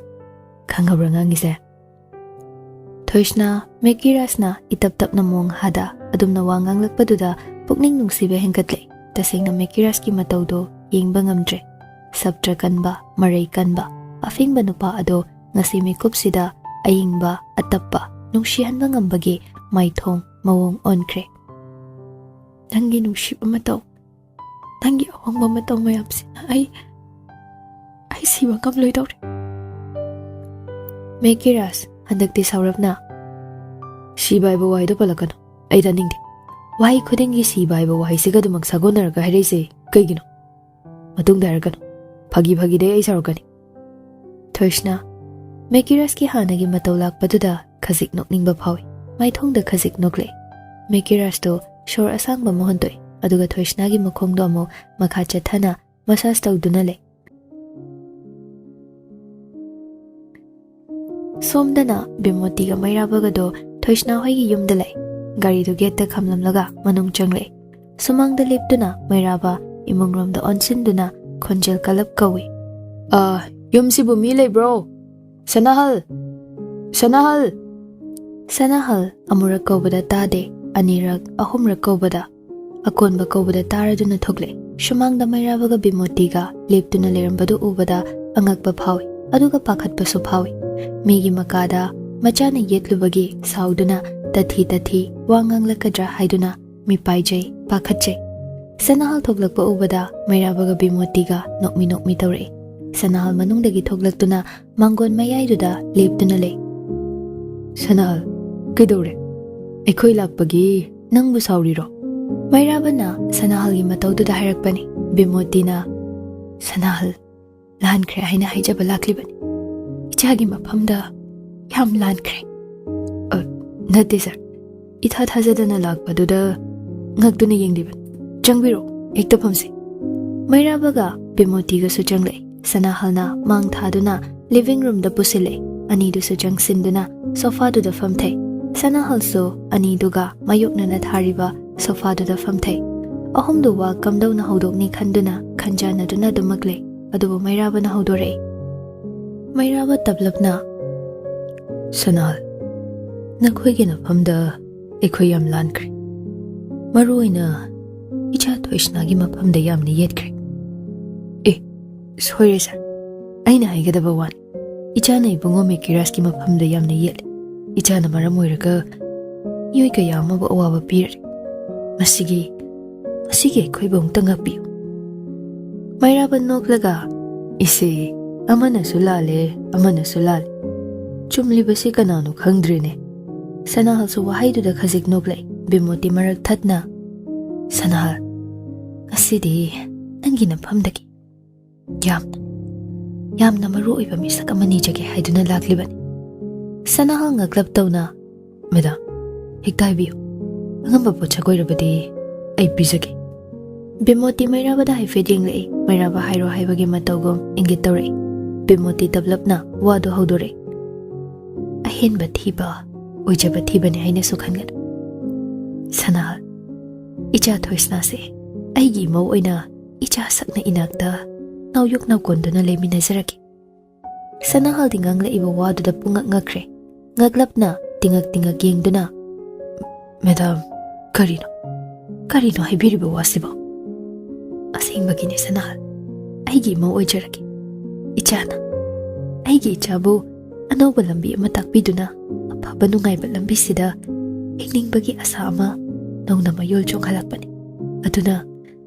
ꯈꯪꯉꯕ꯭ꯔꯥ ꯉꯥꯡꯉꯤꯁꯦ?" ꯊꯣꯏꯁꯅꯥ, ꯃꯦꯀꯤꯔꯥꯁꯅ ꯏꯇꯞ ꯇꯞꯅ ꯃꯣꯡꯍꯥꯗ ꯑꯗꯨꯝꯅ ꯋꯥ ꯉꯥꯡꯂꯛꯄꯗꯨꯗ ꯄꯨꯛꯅꯤꯡ ꯅꯨꯡꯁꯤꯕ ꯍꯦꯟꯒꯠꯂꯦ꯫ ꯇꯁꯦꯡꯅ ꯃꯦꯀꯤꯔꯥꯁꯀꯤ ꯃꯇꯧꯗꯣ ꯌꯦꯡꯕ ꯉꯝꯗ꯭ꯔꯦ꯫ ꯁꯞꯇ꯭ꯔ ꯀꯟꯕ, ꯃꯔꯩ ꯀꯟꯕ, ꯑꯐꯤꯡꯕ ꯅꯨꯄꯥ ꯑꯗꯣ ꯉꯁꯤ ꯃꯤꯀꯨꯞꯁꯤꯗ ꯑꯏꯪꯕ, ꯑꯇꯞꯄ, ꯅꯨꯡꯁꯤꯍꯟꯕ ꯉꯝꯕꯒꯤ ꯃꯥꯏꯊꯣꯡ ꯃꯑꯣꯡ ꯑꯣꯟꯈ꯭ꯔꯦ꯫ "ꯅꯪꯒꯤ ꯅꯨꯡꯁꯤꯕ ꯃꯇꯧ, ꯅꯪꯒꯤ ꯑꯍꯣꯡꯕ ꯃꯇꯧ ꯃꯌꯥꯝꯁꯤꯅ ꯑꯩ, ꯑꯩ ꯁꯤꯕ ꯉꯝꯂꯣꯏꯗꯧꯔꯦ꯫" "ꯃꯦꯀꯤꯔꯥꯁ, ꯍꯟꯗꯛꯇꯤ ꯁꯥꯎꯔꯞꯅ ꯁꯤꯕ ꯍꯥꯏꯕ ꯋꯥꯍꯩꯗꯣ ꯄꯜꯂꯛꯀꯅꯨ꯫ ꯑꯩ ꯇꯥꯅꯤꯡꯗꯦ꯫ ꯋꯥꯍꯩ ꯈꯨꯗꯤꯡꯒꯤ ꯁꯤꯕ ꯍꯥꯏꯕ ꯋꯥꯍꯩꯁꯤꯒ ꯑꯗꯨꯃꯛ ꯁꯥꯒꯣꯟꯅꯔꯒ ꯍꯥꯏꯔꯛꯏꯁꯦ ꯀꯩꯒꯤꯅꯣ? ꯃꯇꯨꯡꯗ ꯍꯥꯏꯔꯛꯀꯅꯨ꯫ ꯐꯥꯒꯤ ꯐꯥꯒꯤꯗꯩ ꯑꯩ ꯁꯥꯎꯔꯛꯀꯅꯤ꯫" ꯊꯣꯏꯁꯅꯥ, ꯃꯦꯀꯤꯔꯥꯁꯀꯤ ꯍꯥꯟꯅꯒꯤ ꯃꯇꯧ ꯂꯥꯛꯄꯗꯨꯗ ꯈꯖꯤꯛ ꯅꯣꯛꯅꯤꯡꯕ ꯐꯥꯎꯏ꯫ ꯃꯥꯏꯊꯣꯡꯗ ꯈꯖꯤꯛ ꯅꯣꯛꯂꯦ꯫ ꯃꯦꯀꯤꯔꯥꯁꯇꯣ ꯁꯣꯔ ꯑꯁꯥꯡꯕ ꯑꯃ ꯍꯣꯟꯗꯣꯛꯏ, ꯑꯗꯨꯒ ꯊꯣꯏꯁꯅꯥꯒꯤ ꯃꯈꯣꯡꯗꯣ ꯑꯃꯨꯛ ꯃꯈꯥ ꯆꯠꯊꯅ ꯃꯁꯥꯖ ꯇꯧꯗꯨꯅ ꯂꯩ꯫ ꯁꯣꯝꯗꯅ ꯕꯤꯃꯣꯇꯤꯒ ꯃꯩꯔꯥꯕꯒꯗꯣ ꯊꯣꯏꯁꯅꯥ ꯍꯣꯏꯒꯤ ꯌꯨꯝꯗ ꯂꯩ꯫ ꯒꯥꯔꯤꯗꯨ ꯒꯦꯠꯇ ꯈꯥꯝꯂꯝꯂꯒ ꯃꯅꯨꯡ ꯆꯪꯂꯛꯏ꯫ ꯁꯨꯃꯥꯡꯗ ꯂꯦꯞꯇꯨꯅ ꯃꯩꯔꯥꯕ ꯏꯃꯨꯡꯔꯣꯝꯗ ꯑꯣꯟꯁꯤꯟꯗꯨꯅ ꯈꯣꯟꯖꯦꯜ ꯀꯜꯂꯞ ꯀꯧꯏ꯫ "ꯑ, ꯌꯨꯝꯁꯤꯕꯨ ꯃꯤ ꯂꯩꯕ꯭ꯔꯣ? ꯁꯅꯥꯍꯜ! ꯁꯅꯥꯍꯜ!" ꯁꯅꯥꯍꯜ ꯑꯃꯨꯔꯛ ꯀꯧꯕꯗ ꯇꯥꯗꯦ, ꯑꯅꯤꯔꯛ, ꯑꯍꯨꯝꯔꯛ ꯀꯧꯕꯗ, ꯑꯀꯣꯟꯕ ꯀꯧꯕꯗ ꯇꯥꯔꯗꯨꯅ ꯊꯣꯛꯂꯛꯏ꯫ ꯁꯨꯃꯥꯡꯗ ꯃꯩꯔꯥꯕꯒ ꯕꯤꯃꯣꯇꯤꯒ ꯂꯦꯞꯇꯨꯅ ꯂꯩꯔꯝꯕꯗꯨ ꯎꯕꯗ ꯑꯉꯛꯄ ꯐꯥꯎꯏ, ꯑꯗꯨꯒ ꯄꯥꯈꯠꯄꯁꯨ ꯐꯥꯎꯏ꯫ ꯃꯤꯒꯤ ꯃꯀꯥꯗ ꯃꯆꯥꯅ ꯌꯦꯠꯂꯨꯕꯒꯤ ꯁꯥꯎꯗꯨꯅ ꯇꯊꯤ ꯇꯊꯤ ꯋꯥ ꯉꯥꯡꯂꯛꯀꯗ꯭ꯔꯥ ꯍꯥꯏꯗꯨꯅ ꯃꯤꯄꯥꯏꯖꯩ, ꯄꯥꯈꯠꯆꯩ꯫ ꯁꯅꯥꯍꯜ ꯊꯣꯛꯂꯛꯄ ꯎꯕꯗ ꯃꯩꯔꯥꯕꯒ ꯕꯤꯃꯣꯇꯤꯒ ꯅꯣꯛꯃꯤ ꯅꯣꯛꯃꯤ ꯇꯧꯔꯛꯏ꯫ ꯁꯅꯥꯍꯜ ꯃꯅꯨꯡꯗꯒꯤ ꯊꯣꯛꯂꯛꯇꯨꯅ ꯃꯥꯡꯒꯣꯟ ꯃꯌꯥꯏꯗꯨꯗ ꯂꯦꯞꯇꯨꯅ ꯂꯩ꯫ "ꯁꯅꯥꯍꯜ, ꯀꯩꯗꯧꯔꯦ? ꯑꯩꯈꯣꯏ ꯂꯥꯛꯄꯒꯤ ꯅꯪꯕꯨ ꯁꯥꯎꯔꯤꯔꯣ?" ꯃꯩꯔꯥꯕꯅ ꯁꯅꯥꯍꯜꯒꯤ ꯃꯇꯧꯗꯨꯗ ꯍꯥꯏꯔꯛꯄꯅꯤ꯫ ꯕꯤꯃꯣꯇꯤꯅ, "ꯁꯅꯥꯍꯜ, ꯂꯥꯟꯈ꯭ꯔꯦ ꯍꯥꯏꯅ ꯍꯥꯏꯖꯕ ꯂꯥꯛꯂꯤꯕꯅꯤ꯫ ꯏꯆꯥꯒꯤ ꯃꯐꯝꯗ ꯌꯥꯝ ꯂꯥꯟꯈ꯭ꯔꯦ꯫" "ꯑ, ꯅꯠꯇꯦ ꯁꯥꯔ, ꯏꯊꯥ ꯊꯥꯖꯗꯅ ꯂꯥꯛꯄꯗꯨꯗ ꯉꯛꯇꯨꯅ ꯌꯦꯡꯂꯤꯕꯅꯤ꯫ "ꯆꯪꯕꯤꯔꯣ, ꯍꯦꯛꯇ ꯐꯝꯁꯤ꯫" ꯃꯩꯔꯥꯕꯒ ꯕꯤꯃꯣꯇꯤꯒꯁꯨ ꯆꯪꯂꯛꯏ꯫ ꯁꯅꯥꯍꯜꯅ ꯃꯥꯡ ꯊꯥꯗꯨꯅ ꯂꯤꯚꯤꯡ ꯔꯨꯝꯗ ꯄꯨꯁꯤꯜꯂꯛꯏ꯫ ꯑꯅꯤꯗꯨꯁꯨ ꯆꯪꯁꯤꯟꯗꯨꯅ ꯁꯣꯐꯥꯗꯨꯗ ꯐꯝꯊꯩ꯫ ꯁꯅꯥꯍꯜꯁꯨ ꯑꯅꯤꯗꯨꯒ ꯃꯥꯌꯣꯛꯅꯅ ꯊꯥꯔꯤꯕ ꯁꯣꯐꯥꯗꯨꯗ ꯐꯝꯊꯩ꯫ ꯑꯍꯨꯝꯗꯨ ꯋꯥ ꯀꯝꯗꯧꯅ ꯍꯧꯗꯣꯛꯅꯤ ꯈꯟꯗꯨꯅ ꯈꯟꯖꯥꯟꯅꯗꯨꯅ ꯑꯗꯨꯃꯛ ꯂꯩ꯫ ꯑꯗꯨꯕꯨ ꯃꯩꯔꯥꯕꯅ ꯍꯧꯗꯣꯔꯛꯏ꯫ ꯃꯩꯔꯥꯕ ꯇꯞꯂꯞꯅ, "ꯁꯅꯥꯍꯜ, ꯅꯈꯣꯏꯒꯤ ꯅꯐꯝꯗ ꯑꯩꯈꯣꯏ ꯌꯥꯝ ꯂꯥꯟꯈ꯭ꯔꯦ꯫ ꯃꯔꯨ ꯑꯣꯏꯅ ꯏꯆꯥ ꯊꯣꯏꯁꯅꯥꯒꯤ ꯃꯐꯝꯗ ꯌꯥꯝꯅ ꯌꯦꯠꯈ꯭ꯔꯦ꯫" "ꯑꯦ, ꯁꯣꯏꯔꯦ ꯁꯥꯔ, ꯑꯩꯅ ꯍꯥꯏꯒꯗꯕ ꯋꯥꯅꯤ꯫ ꯏꯆꯥꯅ ꯏꯕꯨꯡꯉꯣ ꯃꯦꯀꯤꯔꯥꯖꯀꯤ ꯃꯐꯝꯗ ꯌꯥꯝꯅ ꯌꯦꯠꯂꯦ꯫ ꯏꯆꯥꯅ ꯃꯔꯝ ꯑꯣꯏꯔꯒ ꯃꯤꯑꯣꯏ ꯀꯌꯥ ꯑꯃꯕꯨ ꯑꯋꯥꯕ ꯄꯤꯔꯔꯦ꯫ ꯃꯁꯤꯒꯤ, ꯃꯁꯤꯒꯤ ꯑꯩꯈꯣꯏꯕꯨ ꯑꯃꯨꯛꯇ ꯉꯥꯛꯄꯤꯌꯨ꯫" ꯃꯩꯔꯥꯕ ꯅꯣꯛꯂꯒ, "ꯏꯆꯦ, ꯑꯃꯅꯁꯨ ꯂꯥꯜꯂꯦ, ꯑꯃꯅꯁꯨ ꯂꯥꯜꯂꯦ꯫ ꯆꯨꯝꯂꯤꯕꯁꯤ ꯀꯅꯥꯅꯣ ꯈꯪꯗ꯭ꯔꯦꯅꯦ꯫" ꯁꯅꯥꯍꯜꯁꯨ ꯋꯥꯍꯩꯗꯨꯗ ꯈꯖꯤꯛ ꯅꯣꯛꯂꯛꯏ꯫ ꯕꯤꯃꯣꯇꯤ ꯃꯔꯛ ꯊꯠꯅ, "ꯁꯅꯥꯍꯜ, ꯉꯁꯤꯗꯤ ꯅꯪꯒꯤ ꯅꯐꯝꯗꯒꯤ ꯌꯥꯝꯅ, ꯌꯥꯝꯅ ꯃꯔꯨ ꯑꯣꯏꯕ ꯃꯤꯁꯛ ꯑꯃ ꯅꯤꯖꯒꯦ ꯍꯥꯏꯗꯨꯅ ꯂꯥꯛꯂꯤꯕꯅꯤ꯫" ꯁꯅꯥꯍꯜ ꯉꯛꯂꯞ ꯇꯧꯅ, "ꯃꯦꯗꯥꯝ, ꯍꯦꯛꯇ ꯍꯥꯏꯕꯤꯌꯨ꯫ ꯑꯉꯝꯕ ꯄꯣꯠꯁꯛ ꯑꯣꯏꯔꯕꯗꯤ ꯑꯩ ꯄꯤꯖꯒꯦ꯫" ꯕꯤꯃꯣꯇꯤ ꯃꯩꯔꯥꯕꯗ ꯍꯥꯏꯐꯦꯠ ꯌꯦꯡꯂꯛꯏ꯫ ꯃꯩꯔꯥꯕ ꯍꯥꯏꯔꯣ ꯍꯥꯏꯕꯒꯤ ꯃꯇꯧꯒꯨꯝ ꯏꯪꯒꯤꯠ ꯇꯧꯔꯛꯏ꯫ ꯕꯤꯃꯣꯇꯤ ꯇꯞꯂꯞꯅ ꯋꯥꯗꯨ ꯍꯧꯗꯣꯔꯛꯏ꯫ "ꯑꯍꯦꯟꯕ ꯊꯤꯕ, ꯑꯣꯏꯖꯕ ꯊꯤꯕꯅꯤ ꯍꯥꯏꯅꯁꯨ ꯈꯟꯒꯅꯨ꯫ ꯁꯅꯥꯍꯜ, ꯏꯆꯥ ꯊꯣꯏꯁꯅꯥꯁꯦ ꯑꯩꯒꯤ ꯏꯃꯧ ꯑꯣꯏꯅ ꯏꯆꯥ ꯁꯛꯅ ꯏꯅꯥꯛꯇ ꯅꯥꯎꯌꯣꯛ ꯅꯥꯎꯀꯣꯟꯗꯨꯅ ꯂꯩꯃꯤꯟꯅꯖꯔꯒꯦ꯫" ꯁꯅꯥꯍꯜꯗꯤ ꯉꯥꯡꯂꯛꯏꯕ ꯋꯥꯗꯨꯗ ꯄꯨꯡꯉꯛ ꯉꯛꯈ꯭ꯔꯦ꯫ ꯉꯛꯂꯞꯅ ꯇꯤꯉꯛ ꯇꯤꯉꯛ ꯌꯦꯡꯗꯨꯅ, "ꯃꯦꯗꯥꯝ, ꯀꯔꯤꯅꯣ? ꯀꯔꯤꯅꯣ ꯍꯥꯏꯕꯤꯔꯤꯕ ꯋꯥꯁꯤꯕꯣ?" "ꯑꯁꯦꯡꯕꯒꯤꯅꯦ ꯁꯅꯥꯍꯜ, ꯑꯩꯒꯤ ꯏꯃꯧ ꯑꯣꯏꯖꯔꯒꯦ꯫ ꯏꯆꯥꯅ, ꯑꯩꯒꯤ ꯏꯆꯥꯕꯨ ꯑꯅꯧꯕ ꯂꯝꯕꯤ ꯑꯃ ꯇꯥꯛꯄꯤꯗꯨꯅ ꯑꯐꯕ ꯅꯨꯡꯉꯥꯏꯕ ꯂꯝꯕꯤꯁꯤꯗ ꯍꯤꯡꯅꯤꯡꯕꯒꯤ ꯑꯁꯥ ꯑꯃ ꯅꯧꯅ ꯃꯌꯣꯜ ꯆꯣꯡꯍꯜꯂꯛꯄꯅꯤ꯫ ꯑꯗꯨꯅ,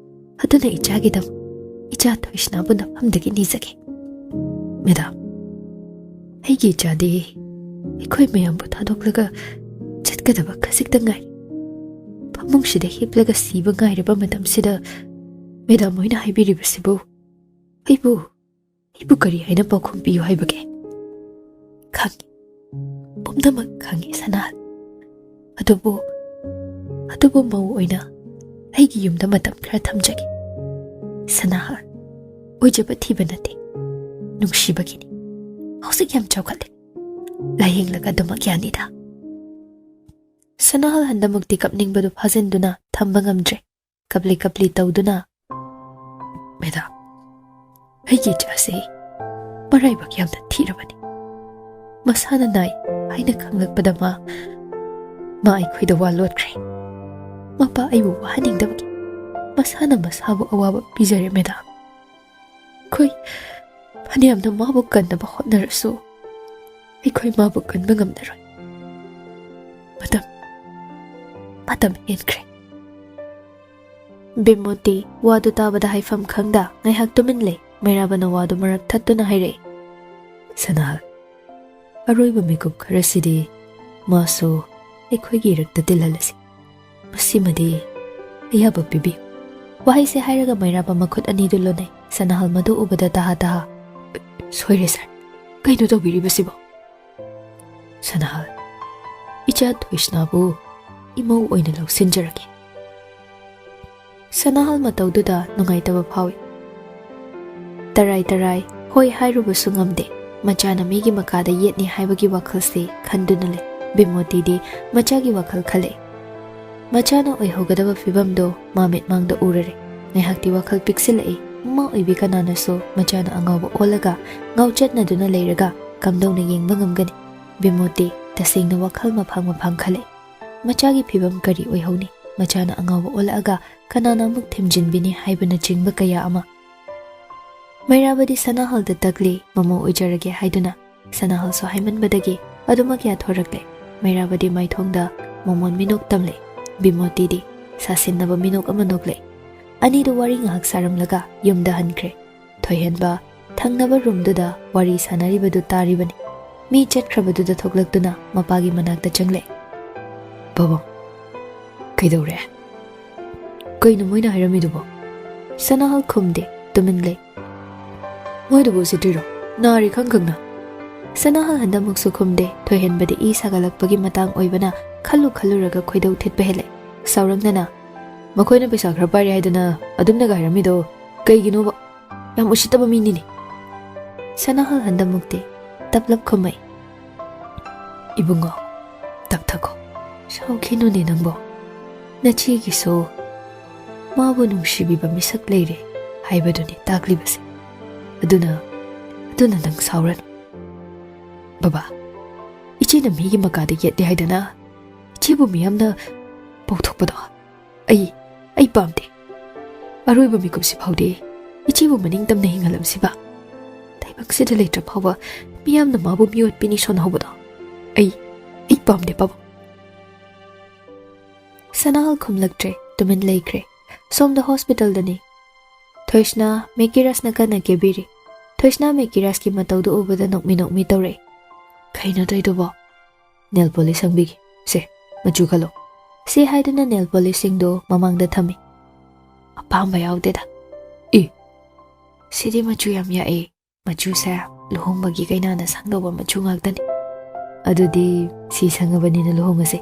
ꯑꯗꯨꯅ ꯏꯆꯥꯒꯤꯗꯃꯛ ꯏꯆꯥ ꯊꯣꯏꯁꯅꯥꯕꯨ ꯅꯐꯝꯗꯒꯤ ꯅꯤꯖꯒꯦ꯫" "ꯃꯦꯗꯥꯝ, ꯑꯩꯒꯤ ꯏꯆꯥꯗꯤ ꯑꯩꯈꯣꯏ ꯃꯌꯥꯝꯕꯨ ꯊꯥꯗꯣꯛꯂꯒ ꯆꯠꯀꯗꯕ ꯈꯖꯤꯛꯇ ꯉꯥꯏꯔꯦ꯫ ꯐꯃꯨꯡꯁꯤꯗ ꯍꯤꯞꯂꯒ ꯁꯤꯕ ꯉꯥꯏꯔꯕ ꯃꯇꯝꯁꯤꯗ ꯃꯦꯗꯥꯝ ꯍꯣꯏꯅ ꯍꯥꯏꯕꯤꯔꯤꯕꯁꯤꯕꯨ ꯑꯩꯕꯨ, ꯑꯩꯕꯨ ꯀꯔꯤ ꯍꯥꯏꯅ ꯄꯥꯎꯈꯨꯝ ꯄꯤꯌꯨ ꯍꯥꯏꯕꯒꯦ?" "ꯈꯪꯉꯤ, ꯄꯨꯝꯅꯃꯛ ꯈꯪꯉꯤ ꯁꯅꯥꯍꯜ꯫ ꯑꯗꯨꯕꯨ, ꯑꯗꯨꯕꯨ ꯃꯧ ꯑꯣꯏꯅ ꯑꯩꯒꯤ ꯌꯨꯝꯗ ꯃꯇꯝ ꯈꯔ ꯊꯝꯖꯒꯦ꯫ ꯁꯅꯥꯍꯜ, ꯑꯣꯏꯖꯕ ꯊꯤꯕ ꯅꯠꯇꯦ, ꯅꯨꯡꯁꯤꯕꯒꯤꯅꯤ꯫ ꯍꯧꯖꯤꯛ ꯌꯥꯝ ꯆꯥꯎꯈꯠꯂꯦ, ꯂꯥꯌꯦꯡꯂꯒ ꯑꯗꯨꯃꯛ ꯌꯥꯅꯤꯗ꯫ ꯁꯅꯥꯍꯜ ꯍꯟꯗꯃꯛꯇꯤ ꯀꯞꯅꯤꯡꯕꯗꯨ ꯐꯥꯖꯤꯟꯗꯨꯅ ꯊꯝꯕ ꯉꯝꯗ꯭ꯔꯦ꯫ ꯀꯞꯂꯤ ꯀꯞꯂꯤ ꯇꯧꯗꯨꯅ, "ꯃꯦꯗꯥꯝ, ꯑꯩꯒꯤ ꯏꯆꯥꯁꯤ ꯃꯔꯥꯏꯕꯛ ꯌꯥꯝꯅ ꯊꯤꯔꯕꯅꯤ꯫ ꯃꯁꯥꯅ ꯅꯥꯏ ꯍꯥꯏꯅ ꯈꯪꯂꯛꯄꯗ ꯃꯥ, ꯃꯥ ꯑꯩꯈꯣꯏꯗ ꯋꯥ ꯂꯣꯠꯈ꯭ꯔꯦ꯫ ꯃꯄꯥ ꯑꯩꯕꯨ ꯋꯥꯍꯟꯅꯤꯡꯗꯕꯒꯤ ꯃꯁꯥꯅ ꯃꯁꯥꯕꯨ ꯑꯋꯥꯕ ꯄꯤꯖꯔꯦ, ꯃꯦꯗꯥꯝ꯫ ꯑꯩꯈꯣꯏ ꯐꯅꯌꯥꯝꯅ ꯃꯥꯕꯨ ꯀꯟꯅꯕ ꯍꯣꯠꯅꯔꯁꯨ, ꯑꯩꯈꯣꯏ ꯃꯥꯕꯨ ꯀꯟꯕ ꯉꯝꯂꯔꯣꯏ꯫ ꯃꯇꯝ, ꯃꯇꯝ ꯍꯦꯟꯈ꯭ꯔꯦ꯫" ꯕꯤꯃꯣꯇꯤ ꯋꯥꯗꯨ ꯇꯥꯕꯗ ꯍꯥꯏꯐꯝ ꯈꯪꯗ ꯉꯥꯏꯍꯥꯛ ꯇꯨꯃꯤꯟ ꯂꯩ꯫ ꯃꯩꯔꯥꯕꯅ ꯋꯥꯗꯨ ꯃꯔꯛ ꯊꯠꯇꯨꯅ ꯍꯥꯏꯔꯛꯏ, "ꯁꯅꯥꯍꯜ, ꯑꯔꯣꯏꯕ ꯃꯤꯀꯨꯞ ꯈꯔꯁꯤꯗꯤ ꯃꯥꯁꯨ ꯑꯩꯈꯣꯏꯒꯤ ꯏꯔꯛꯇ ꯇꯤꯜꯍꯜꯂꯁꯤ꯫ ꯃꯁꯤꯃꯗꯤ ꯑꯌꯥꯕ ꯄꯤꯕꯤꯌꯨ꯫" ꯋꯥꯍꯩꯁꯦ ꯍꯥꯏꯔꯒ ꯃꯩꯔꯥꯕ ꯃꯈꯨꯠ ꯑꯅꯤꯗꯨ ꯂꯣꯟꯅꯩ꯫ ꯁꯅꯥꯍꯜ ꯃꯗꯨ ꯎꯕꯗ ꯇꯍꯥ ꯇꯍꯥ, "ꯁꯣꯏꯔꯦ ꯁꯥꯔ, ꯀꯩꯅꯣ ꯇꯧꯕꯤꯔꯤꯕꯁꯤꯕꯣ?" "ꯁꯅꯥꯍꯜ, ꯏꯆꯥ ꯊꯣꯏꯁꯅꯥꯕꯨ ꯏꯃꯧ ꯑꯣꯏꯅ ꯂꯧꯁꯤꯟꯖꯔꯒꯦ꯫" ꯁꯅꯥꯍꯜ ꯃꯇꯧꯗꯨꯗ ꯅꯨꯡꯉꯥꯏꯇꯕ ꯐꯥꯎꯏ꯫ ꯇꯔꯥꯏ ꯇꯔꯥꯏ ꯍꯣꯏ ꯍꯥꯏꯔꯨꯕꯁꯨ ꯉꯝꯗꯦ꯫ ꯃꯆꯥꯅ ꯃꯤꯒꯤ ꯃꯈꯥꯗ ꯌꯦꯠꯅꯤ ꯍꯥꯏꯕꯒꯤ ꯋꯥꯈꯜꯁꯤ ꯈꯟꯗꯨꯅ ꯂꯩ꯫ ꯕꯤꯃꯣꯇꯤꯗꯤ ꯃꯆꯥꯒꯤ ꯋꯥꯈꯜ ꯈꯜꯂꯛꯏ꯫ ꯃꯆꯥꯅ ꯑꯣꯏꯍꯧꯒꯗꯕ ꯐꯤꯕꯝꯗꯣ ꯃꯥ ꯃꯤꯠꯃꯥꯡꯗ ꯎꯔꯔꯦ꯫ ꯉꯥꯏꯍꯥꯛꯇꯤ ꯋꯥꯈꯜ ꯄꯤꯛꯁꯤꯜꯂꯛꯏ꯫ ꯃꯃꯥ ꯑꯣꯏꯕꯤ ꯀꯅꯥꯅꯁꯨ ꯃꯆꯥꯅ ꯑꯉꯥꯎꯕ ꯑꯣꯜꯂꯒ ꯉꯥꯎꯆꯠꯅꯗꯨꯅ ꯂꯩꯔꯒ ꯀꯝꯗꯧꯅ ꯌꯦꯡꯕ ꯉꯝꯒꯅꯤ? ꯕꯤꯃꯣꯇꯤ ꯇꯁꯦꯡꯅ ꯋꯥꯈꯜ ꯃꯐꯥꯡ ꯃꯐꯥꯡ ꯈꯜꯂꯛꯏ꯫ ꯃꯆꯥꯒꯤ ꯐꯤꯕꯝ ꯀꯔꯤ ꯑꯣꯏꯍꯧꯅꯤ? ꯃꯆꯥꯅ ꯑꯉꯥꯎꯕ ꯑꯣꯜꯂꯛꯑꯒ ꯀꯅꯥꯅ ꯑꯃꯨꯛ ꯊꯦꯝꯖꯤꯟꯕꯤꯅꯤ ꯍꯥꯏꯕꯅꯆꯤꯡꯕ ꯀꯌꯥ ꯑꯃ꯫ ꯃꯩꯔꯥꯕꯗꯤ ꯁꯅꯥꯍꯜꯗ ꯇꯛꯂꯤ, ꯃꯃꯧ ꯑꯣꯏꯖꯔꯒꯦ ꯍꯥꯏꯗꯨꯅ꯫ ꯁꯅꯥꯍꯜꯁꯨ ꯍꯥꯏꯃꯟꯕꯗꯒꯤ ꯑꯗꯨꯃꯛ ꯌꯥꯊꯣꯔꯛꯂꯦ꯫ ꯃꯩꯔꯥꯕꯗꯤ ꯃꯥꯏꯊꯣꯡꯗ ꯃꯣꯃꯣꯟ ꯃꯤꯅꯣꯛ ꯇꯝꯂꯦ꯫ ꯕꯤꯃꯣꯇꯤꯗꯤ ꯁꯥꯁꯤꯟꯅꯕ ꯃꯤꯅꯣꯛ ꯑꯃ ꯅꯣꯛꯂꯦ꯫ ꯑꯅꯤꯗꯨ ꯋꯥꯔꯤ ꯉꯥꯏꯍꯥꯛ ꯁꯥꯔꯝꯂꯒ ꯌꯨꯝꯗ ꯍꯟꯈ꯭ꯔꯦ꯫ ꯊꯣꯏꯍꯦꯟꯕ ꯊꯪꯅꯕ ꯔꯨꯝꯗꯨꯗ ꯋꯥꯔꯤ ꯁꯥꯟꯅꯔꯤꯕꯗꯨ ꯇꯥꯔꯤꯕꯅꯤ꯫ ꯃꯤ ꯆꯠꯈ꯭ꯔꯕꯗꯨꯗ ꯊꯣꯛꯂꯛꯇꯨꯅ ꯃꯄꯥꯒꯤ ꯃꯅꯥꯛꯇ ꯆꯪꯂꯛꯑꯦ꯫ "ꯄꯥꯕꯨꯡ, ꯀꯩꯗꯧꯔꯦ? ꯀꯩꯅꯣ ꯃꯣꯏꯅ ꯍꯥꯏꯔꯝꯃꯤꯗꯨꯕꯣ?" ꯁꯅꯥꯍꯜ ꯈꯨꯝꯗꯦ, ꯇꯨꯃꯤꯟ ꯂꯩ꯫ "ꯃꯣꯏꯗꯨꯕꯨ ꯎꯁꯤꯠꯇ꯭ꯔꯤꯔꯣ? ꯅꯥꯔꯤ ꯈꯪ ꯈꯪꯅ?" ꯁꯅꯥꯍꯜ ꯍꯟꯗꯛꯃꯛꯁꯨ ꯈꯨꯝꯗꯦ꯫ ꯊꯣꯏꯍꯦꯟꯕꯗꯤ ꯏ ꯁꯥꯒꯠꯂꯛꯄꯒꯤ ꯃꯇꯥꯡ ꯑꯣꯏꯕꯅ ꯈꯜꯂꯨ ꯈꯜꯂꯨꯔꯒ ꯈꯣꯏꯗꯧ ꯊꯤꯠꯄ ꯍꯦꯜꯂꯦ꯫ ꯁꯥꯎꯔꯝꯗꯅ, ꯃꯈꯣꯏꯅ ꯄꯩꯁꯥ ꯈꯔ ꯄꯥꯏꯔꯦ ꯍꯥꯏꯗꯅ ꯑꯗꯨꯝꯅꯒ ꯍꯥꯏꯔꯝꯃꯤꯗꯣ ꯀꯩꯒꯤꯅꯣꯕ? ꯌꯥꯝ ꯎꯁꯤꯠꯇꯕ ꯃꯤꯅꯤꯅꯦ꯫ ꯁꯅꯥꯍꯜ ꯍꯟꯗꯃꯨꯛꯇꯤ ꯇꯞꯂꯞ ꯈꯨꯝꯃꯛꯏ꯫ "ꯏꯕꯨꯡꯉꯣ, ꯇꯞꯊꯈꯣ꯫ ꯁꯥꯎꯈꯤꯅꯨꯅꯦ ꯅꯪꯕꯣ꯫ ꯅꯆꯦꯒꯤꯁꯨ ꯃꯥꯕꯨ ꯅꯨꯡꯁꯤꯕꯤꯕ ꯃꯤꯁꯛ ꯂꯩꯔꯦ ꯍꯥꯏꯕꯗꯨꯅꯤ ꯇꯥꯛꯂꯤꯕꯁꯦ꯫ ꯑꯗꯨꯅ, ꯑꯗꯨꯅ ꯅꯪ ꯁꯥꯎꯔꯅꯨ꯫ ꯕꯕꯥ, ꯏꯆꯦꯅ ꯃꯤꯒꯤ ꯃꯀꯥꯗ ꯌꯦꯠꯂꯦ ꯍꯥꯏꯗꯅ ꯏꯆꯦꯕꯨ ꯃꯤꯌꯥꯝꯅ ꯄꯧꯊꯣꯛꯄꯗꯣ ꯑꯩ, ꯑꯩ ꯄꯥꯝꯗꯦ꯫ ꯑꯔꯣꯏꯕ ꯃꯤꯀꯨꯞꯁꯤ ꯐꯥꯎꯗꯤ ꯏꯆꯦꯕꯨ ꯃꯅꯤꯡ ꯇꯝꯅ ꯍꯤꯡꯍꯜꯂꯝꯁꯤꯕ꯫ ꯇꯥꯏꯕꯪꯁꯤꯗ ꯂꯩꯇ꯭ꯔ ꯐꯥꯎꯕ ꯃꯤꯌꯥꯝꯅ ꯃꯥꯕꯨ ꯃꯤꯑꯣꯠꯄꯤꯅꯤ ꯁꯣꯟꯅꯍꯧꯕꯗꯣ ꯑꯩ, ꯑꯩ ꯄꯥꯝꯗꯦ ꯄꯥꯕꯨꯡ꯫" ꯁꯅꯥꯍꯜ ꯈꯨꯝꯂꯛꯇ꯭ꯔꯦ, ꯇꯨꯃꯤꯟ ꯂꯩꯈ꯭ꯔꯦ꯫ ꯁꯣꯝꯗ ꯍꯣꯁꯄꯤꯇꯥꯜꯗꯅꯤ꯫ ꯊꯣꯏꯁꯅꯥ ꯃꯦꯀꯤꯔꯁꯅ ꯀꯟꯅ ꯀꯦꯕꯤꯔꯤ꯫ ꯊꯣꯏꯁꯅꯥ ꯃꯦꯀꯤꯔꯁꯀꯤ ꯃꯇꯧꯗꯨ ꯎꯕꯗ ꯅꯣꯛꯃꯤ ꯅꯣꯛꯃꯤ ꯇꯧꯔꯛꯏ꯫ "ꯀꯩꯅꯣ ꯇꯧꯏꯗꯨꯕꯣ?" "Nail polish ꯁꯪꯕꯤꯒꯦ꯫ ꯁꯦ, ꯃꯆꯨ ꯈꯜꯂꯣ꯫" ꯁꯤ ꯍꯥꯏꯗꯨꯅ ꯅꯦꯜ ꯄꯣꯂꯤꯁꯁꯤꯡꯗꯨ ꯃꯃꯥꯡꯗ ꯊꯝꯃꯤ꯫ "ꯑꯄꯥꯝꯕ ꯌꯥꯎꯗꯦꯗ꯫" "ꯑꯦ, ꯁꯤꯗꯤ ꯃꯆꯨ ꯌꯥꯝ ꯌꯥꯛꯑꯦ꯫ ꯃꯆꯨꯁꯦ ꯂꯨꯍꯣꯡꯕꯒꯤ ꯀꯩꯅꯥꯅ ꯁꯪꯗꯧꯕ ꯃꯆꯨ ꯉꯥꯛꯇꯅꯤ꯫" "ꯑꯗꯨꯗꯤ ꯁꯤ ꯁꯪꯉꯕꯅꯤꯅ ꯂꯨꯍꯣꯡꯉꯁꯦ꯫"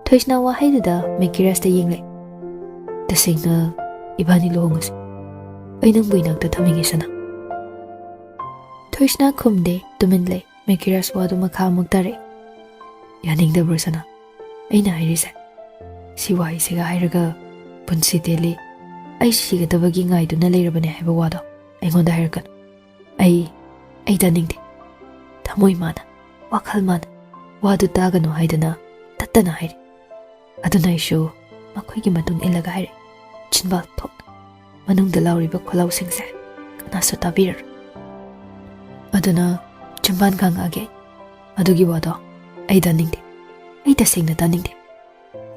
ꯊꯣꯏꯁꯅꯥ ꯋꯥꯍꯩꯗꯨꯗ ꯃꯦꯀꯤꯔꯁꯇ ꯌꯦꯡꯂꯦ꯫ "ꯇꯁꯦꯡꯅ ꯏꯕꯥꯅꯤ ꯂꯨꯍꯣꯡꯉꯁꯦ꯫ ꯑꯩ ꯅꯪꯕꯨ ꯏꯅꯥꯛꯇ ꯊꯝꯃꯤꯒꯦ, ꯁꯅꯥ꯫" ꯊꯣꯏꯁꯅꯥ ꯈꯨꯝꯗꯦ, ꯇꯨꯃꯤꯟ ꯂꯩ꯫ ꯃꯦꯀꯤꯔꯁ ꯋꯥꯗꯨ ꯃꯈꯥ ꯑꯃꯨꯛ ꯇꯥꯔꯛꯏ꯫ "ꯌꯥꯅꯤꯡꯗꯕ꯭ꯔꯣ, ꯁꯅꯥ? ꯑꯩꯅ ꯍꯥꯏꯔꯤꯁꯦ, ꯁꯤ ꯋꯥꯍꯩꯁꯤꯒ ꯍꯥꯏꯔꯒ ꯄꯨꯟꯁꯤ ꯇꯦꯜꯂꯤ, ꯑꯩ ꯁꯤꯒꯗꯕꯒꯤ ꯉꯥꯏꯗꯨꯅ ꯂꯩꯔꯕꯅꯦ ꯍꯥꯏꯕ ꯋꯥꯗꯣ ꯑꯩꯉꯣꯟꯗ ꯍꯥꯏꯔꯛꯀꯅꯨ꯫ ꯑꯩ, ꯑꯩ ꯇꯥꯅꯤꯡꯗꯦ꯫" ꯊꯃꯣꯏ ꯃꯥꯅ, ꯋꯥꯈꯜ ꯃꯥꯅ ꯋꯥꯗꯨ ꯇꯥꯒꯅꯨ ꯍꯥꯏꯗꯅ ꯇꯠꯇꯅ ꯍꯥꯏꯔꯤ꯫ ꯑꯗꯨꯅ ꯑꯩꯁꯨ ꯃꯈꯣꯏꯒꯤ ꯃꯇꯨꯡ ꯏꯜꯂꯒ ꯍꯥꯏꯔꯦ, ꯆꯤꯟꯕꯥꯜ ꯊꯣꯛꯅ꯫ ꯃꯅꯨꯡꯗ ꯂꯥꯎꯔꯤꯕ ꯈꯣꯜꯂꯥꯎꯁꯤꯡꯁꯦ ꯀꯅꯥꯁꯨ ꯇꯥꯕꯤꯔꯔꯣꯏ꯫ ꯑꯗꯨꯅ ꯆꯤꯟꯕꯥꯟ ꯈꯥꯡꯉꯛꯑꯒꯦ ꯑꯩ꯫ ꯑꯗꯨꯒꯤ ꯋꯥꯗꯣ ꯑꯩ ꯇꯥꯅꯤꯡꯗꯦ꯫ ꯑꯩ ꯇꯁꯦꯡꯅ ꯇꯥꯅꯤꯡꯗꯦ꯫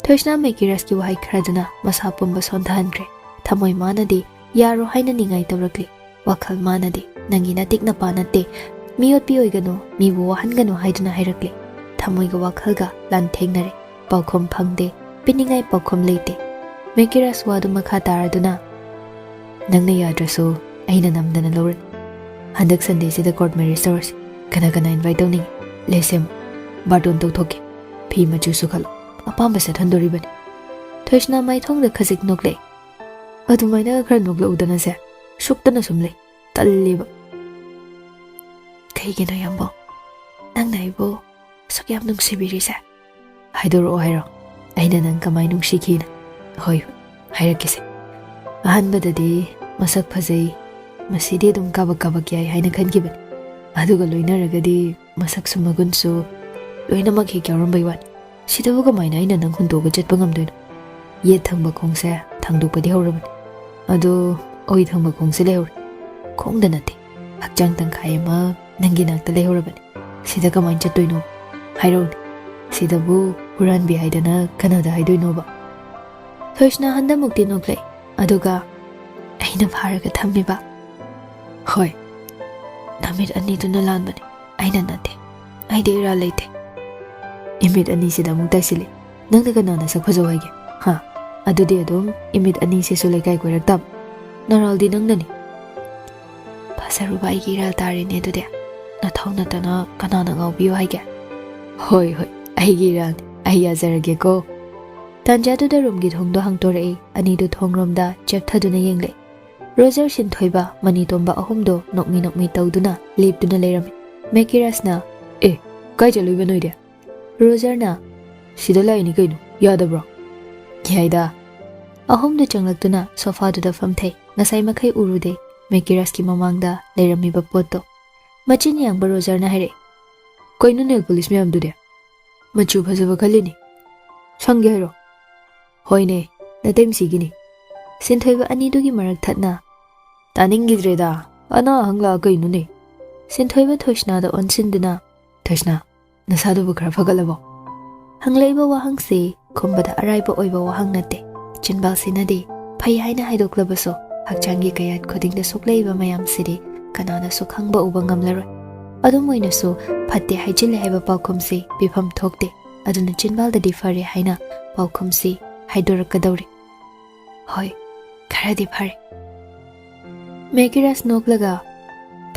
ꯊꯣꯏꯁꯅꯥ ꯃꯦꯀꯤꯔꯁꯀꯤ ꯋꯥꯍꯩ ꯈꯔꯗꯨꯅ ꯃꯁꯥ ꯄꯨꯝꯕ ꯁꯣꯟꯊꯍꯟꯈ꯭ꯔꯦ꯫ ꯊꯃꯣꯏ ꯃꯥꯅꯗꯤ ꯌꯥꯔꯣ ꯍꯥꯏꯅ ꯅꯤꯡꯉꯥꯏ ꯇꯧꯔꯛꯂꯤ꯫ ꯋꯥꯈꯜ ꯃꯥꯅꯗꯤ ꯅꯪꯒꯤ ꯅꯇꯤꯛ ꯅꯄꯥ ꯅꯠꯇꯦ, ꯃꯤꯑꯣꯠꯄꯤ ꯑꯣꯏꯒꯅꯨ, ꯃꯤꯕꯨ ꯋꯥꯍꯟꯒꯅꯨ ꯍꯥꯏꯗꯨꯅ ꯍꯥꯏꯔꯛꯂꯤ꯫ ꯊꯃꯣꯏꯒ ꯋꯥꯈꯜꯒ ꯂꯥꯟꯊꯦꯡꯅꯔꯦ꯫ ꯄꯥꯎꯈꯨꯝ ꯐꯪꯗꯦ, ꯄꯤꯅꯤꯡꯉꯥꯏ ꯄꯥꯎꯈꯨꯝ ꯂꯩꯇꯦ꯫ ꯃꯦꯀꯤꯔꯁ ꯋꯥꯗꯨ ꯃꯈꯥ ꯇꯥꯔꯗꯨꯅ, "ꯅꯪꯅ ꯌꯥꯗ꯭ꯔꯁꯨ ꯑꯩꯅ ꯅꯝꯗꯅ ꯂꯧꯔꯅꯤ꯫ ꯍꯟꯗꯛ ꯁꯟꯗꯦꯁꯤꯗ ꯀꯣꯔꯠ ꯃꯦꯔꯤꯖ ꯇꯧꯔꯁꯤ꯫ ꯀꯅꯥ ꯀꯅꯥ ꯏꯟꯚꯥꯏꯠ ꯇꯧꯅꯤꯡꯉꯤ? ꯂꯤꯁ ꯁꯦꯝꯃꯨ꯫ ꯕꯥꯔꯇꯣꯟ ꯇꯧꯊꯣꯛꯀꯦ꯫ ꯐꯤ ꯃꯆꯨꯁꯨ ꯈꯜꯂꯣ꯫ ꯑꯄꯥꯝꯕ ꯁꯦꯠꯍꯟꯗꯣꯔꯤꯕꯅꯤ꯫" ꯊꯣꯏꯁꯅꯥ ꯃꯥꯏꯊꯣꯡꯗ ꯈꯖꯤꯛ ꯅꯣꯛꯂꯛꯏ꯫ "ꯑꯗꯨꯃꯥꯏꯅ ꯈꯔ ꯅꯣꯛꯂꯛꯎꯗꯅꯁꯦ, ꯁꯨꯛꯇꯅ ꯁꯨꯝ ꯂꯩ, ꯇꯜꯂꯦꯕ꯫" "ꯀꯩꯒꯤꯅꯣ ꯌꯥꯝꯕꯣ? ꯅꯪꯅ ꯑꯩꯕꯨ ꯑꯁꯨꯛ ꯌꯥꯝ ꯅꯨꯡꯁꯤꯕꯤꯔꯤꯁꯦ?" "ꯍꯥꯏꯗꯣꯔꯛꯑꯣ ꯍꯥꯏꯔꯣ, ꯑꯩꯅ ꯅꯪ ꯀꯃꯥꯏ ꯅꯨꯡꯁꯤꯈꯤꯅ?" "ꯍꯣꯏ, ꯍꯥꯏꯔꯛꯀꯦꯁꯦ꯫ ꯑꯍꯥꯟꯕꯗꯗꯤ ꯃꯁꯛ ꯐꯖꯩ, ꯃꯁꯤꯗꯤ ꯑꯗꯨꯝ ꯀꯥꯕꯛ ꯀꯥꯕꯛ ꯌꯥꯏ ꯍꯥꯏꯅ ꯈꯟꯈꯤꯕꯅꯤ꯫ ꯑꯗꯨꯒ ꯂꯣꯏꯅꯔꯒꯗꯤ ꯃꯁꯛꯁꯨ ꯃꯒꯨꯟꯁꯨ ꯂꯣꯏꯅꯃꯛ ꯍꯦꯛ ꯌꯥꯎꯔꯝꯕꯩ ꯋꯥꯅꯤ꯫ ꯁꯤꯗꯕꯨ ꯀꯃꯥꯏꯅ ꯑꯩꯅ ꯅꯪ ꯍꯨꯟꯗꯣꯛꯑꯒ ꯆꯠꯄ ꯉꯝꯗꯣꯏꯅꯣ? ꯌꯦꯠ ꯊꯪꯕ ꯈꯣꯡꯁꯦ ꯊꯥꯡꯗꯣꯛꯄꯗꯤ ꯍꯧꯔꯕꯅꯤ, ꯑꯗꯣ ꯑꯣꯏ ꯊꯪꯕ ꯈꯣꯡꯁꯦ ꯂꯩꯍꯧꯔꯦ꯫ ꯈꯣꯡꯗ ꯅꯠꯇꯦ, ꯍꯛꯆꯥꯡ ꯇꯪꯈꯥꯏ ꯑꯃ ꯅꯪꯒꯤ ꯅꯥꯛꯇ ꯂꯩꯍꯧꯔꯕꯅꯤ꯫ ꯁꯤꯗ ꯀꯃꯥꯏꯅ ꯆꯠꯇꯣꯏꯅꯣ? ꯍꯥꯏꯔꯛꯎꯅꯦ, ꯁꯤꯗꯕꯨ ꯍꯨꯔꯥꯟꯕꯤ ꯍꯥꯏꯗꯅ ꯀꯅꯥꯗ ꯍꯥꯏꯗꯣꯏꯅꯣꯕ?" ꯊꯣꯏꯁꯅꯥ ꯍꯟꯗꯃꯨꯛꯇꯤ ꯅꯣꯛꯂꯛꯏ, ꯑꯗꯨꯒ "ꯑꯩꯅ ꯐꯥꯔꯒ ꯊꯝꯃꯤꯕ꯫" "ꯍꯣꯏ, ꯅꯃꯤꯠ ꯑꯅꯤꯗꯨꯅ ꯂꯥꯟꯕꯅꯤ, ꯑꯩꯅ ꯅꯠꯇꯦ꯫ ꯑꯩꯗꯤ ꯏꯔꯥꯜ ꯂꯩꯇꯦ꯫" "ꯏꯃꯤꯠ ꯑꯅꯤꯁꯤꯗ ꯑꯃꯨꯛ ꯇꯥꯏꯁꯤꯜꯂꯤ꯫ ꯅꯪꯅ ꯀꯅꯥꯅ ꯁꯛ ꯐꯖꯧ ꯍꯥꯏꯒꯦ? ꯍꯥ? ꯑꯗꯨꯗꯤ ꯑꯗꯨꯝ ꯏꯃꯤꯠ ꯑꯅꯤꯁꯤꯁꯨ ꯂꯩꯀꯥꯏ ꯀꯣꯏꯔꯛꯇꯕ꯫ ꯅꯔꯥꯜꯗꯤ ꯅꯪꯅꯅꯤ꯫" "ꯐꯖꯔꯨꯕ ꯑꯩꯒꯤ ꯏꯔꯥꯜ ꯇꯥꯔꯦꯅꯦ ꯑꯗꯨꯗꯤ꯫ ꯅꯊꯧ ꯅꯠꯇꯅ ꯀꯅꯥꯅ ꯉꯥꯎꯕꯤꯌꯨ ꯍꯥꯏꯒꯦ?" "ꯍꯣꯏ, ꯍꯣꯏ, ꯑꯩꯒꯤ ꯏꯔꯥꯜꯅꯤ꯫ ꯑꯩ ꯌꯥꯖꯔꯒꯦꯀꯣ꯫" ꯇꯥꯟꯖꯥꯗꯨꯗ ꯔꯨꯝꯒꯤ ꯊꯣꯡꯗꯣ ꯍꯥꯡꯇꯣꯔꯛꯏ꯫ ꯑꯅꯤꯗꯨ ꯊꯣꯡꯔꯣꯝꯗ ꯆꯦꯞꯊꯗꯨꯅ ꯌꯦꯡꯂꯦ꯫ ꯔꯣꯖꯔ ꯁꯤꯟꯊꯣꯏꯕ, ꯃꯅꯤꯇꯣꯝꯕ ꯑꯍꯨꯝꯗꯣ ꯅꯣꯛꯃꯤ ꯅꯣꯛꯃꯤ ꯇꯧꯗꯨꯅ ꯂꯦꯞꯇꯨꯅ ꯂꯩꯔꯝꯃꯤ꯫ ꯃꯦꯀꯤꯔꯥꯁꯅ, "ꯑꯦ, ꯀꯥꯏ ꯆꯠꯂꯨꯏꯕ ꯅꯣꯏꯗꯤ?" ꯔꯣꯖꯔꯅ, "ꯁꯤꯗ ꯂꯥꯛꯏꯅꯤ ꯀꯩꯅꯣ, ꯌꯥꯗꯕ꯭ꯔꯣ?" "ꯌꯥꯏꯗ꯫" ꯑꯍꯨꯝꯗꯨ ꯆꯪꯂꯛꯇꯨꯅ ꯁꯣꯐꯥꯗꯨꯗ ꯐꯝꯊꯩ꯫ ꯉꯁꯥꯏ ꯃꯈꯩ ꯎꯔꯨꯗꯦ ꯃꯦꯀꯤꯔꯥꯁꯀꯤ ꯃꯃꯥꯡꯗ ꯂꯩꯔꯝꯃꯤꯕ ꯄꯣꯠꯇꯣ꯫ ꯃꯆꯤꯟ ꯌꯥꯡꯕ ꯔꯣꯖꯔꯅ ꯍꯥꯏꯔꯛꯏ, "ꯀꯩꯅꯣ ꯅꯦꯜ ꯄꯣꯂꯤꯁ ꯃꯌꯥꯝꯗꯨꯗꯤ? ꯃꯆꯨ ꯐꯖꯕ ꯈꯜꯂꯤꯅꯤ꯫ ꯁꯪꯒꯦ ꯍꯥꯏꯔꯣ?" "ꯍꯣꯏꯅꯦ, ꯅꯇꯩꯃꯁꯤꯒꯤꯅꯤ꯫" ꯁꯤꯟꯊꯣꯏꯕ ꯑꯅꯤꯗꯨꯒꯤ ꯃꯔꯛ ꯊꯠꯅ, "ꯇꯥꯅꯤꯡꯈꯤꯗ꯭ꯔꯦꯗ, ꯑꯅꯥ ꯑꯍꯪ ꯂꯥꯛꯑ ꯀꯩꯅꯣꯅꯦ?" ꯁꯤꯟꯊꯣꯏꯕ ꯊꯣꯏꯁꯅꯥꯗ ꯑꯣꯟꯁꯤꯟꯗꯨꯅ, "ꯊꯣꯏꯁꯅꯥ, ꯅꯁꯥꯗꯨꯕꯨ ꯈꯔ ꯐꯒꯠꯂꯕꯣ?" ꯍꯪꯂꯛꯏꯕ ꯋꯥꯍꯪꯁꯤ ꯈꯨꯝꯕꯗ ꯑꯔꯥꯏꯕ ꯑꯣꯏꯕ ꯋꯥꯍꯪ ꯅꯠꯇꯦ꯫ ꯆꯤꯟꯕꯥꯜꯁꯤꯅꯗꯤ ꯐꯩ ꯍꯥꯏꯅ ꯍꯥꯏꯗꯣꯛꯂꯕꯁꯨ, ꯍꯛꯆꯥꯡꯒꯤ ꯀꯌꯥꯠ ꯈꯨꯗꯤꯡꯗ ꯁꯣꯛꯂꯛꯏꯕ ꯃꯌꯥꯝꯁꯤꯗꯤ ꯀꯅꯥꯅꯁꯨ ꯈꯪꯕ ꯎꯕ ꯉꯝꯂꯔꯣꯏ꯫ ꯑꯗꯨꯝ ꯑꯣꯏꯅꯁꯨ, ꯐꯠꯇꯦ ꯍꯥꯏꯖꯤꯜꯂꯦ ꯍꯥꯏꯕ ꯄꯥꯎꯈꯨꯝꯁꯤ ꯄꯤꯐꯝ ꯊꯣꯛꯇꯦ꯫ ꯑꯗꯨꯅ ꯆꯤꯟꯕꯥꯜꯗꯗꯤ ꯐꯔꯦ ꯍꯥꯏꯅ ꯄꯥꯎꯈꯨꯝꯁꯤ ꯍꯥꯏꯗꯣꯔꯛꯀꯗꯧꯔꯤ꯫ "ꯍꯣꯏ, ꯈꯔꯗꯤ ꯐꯔꯦ꯫" ꯃꯦꯀꯤꯔꯥꯁ ꯅꯣꯛꯂꯒ,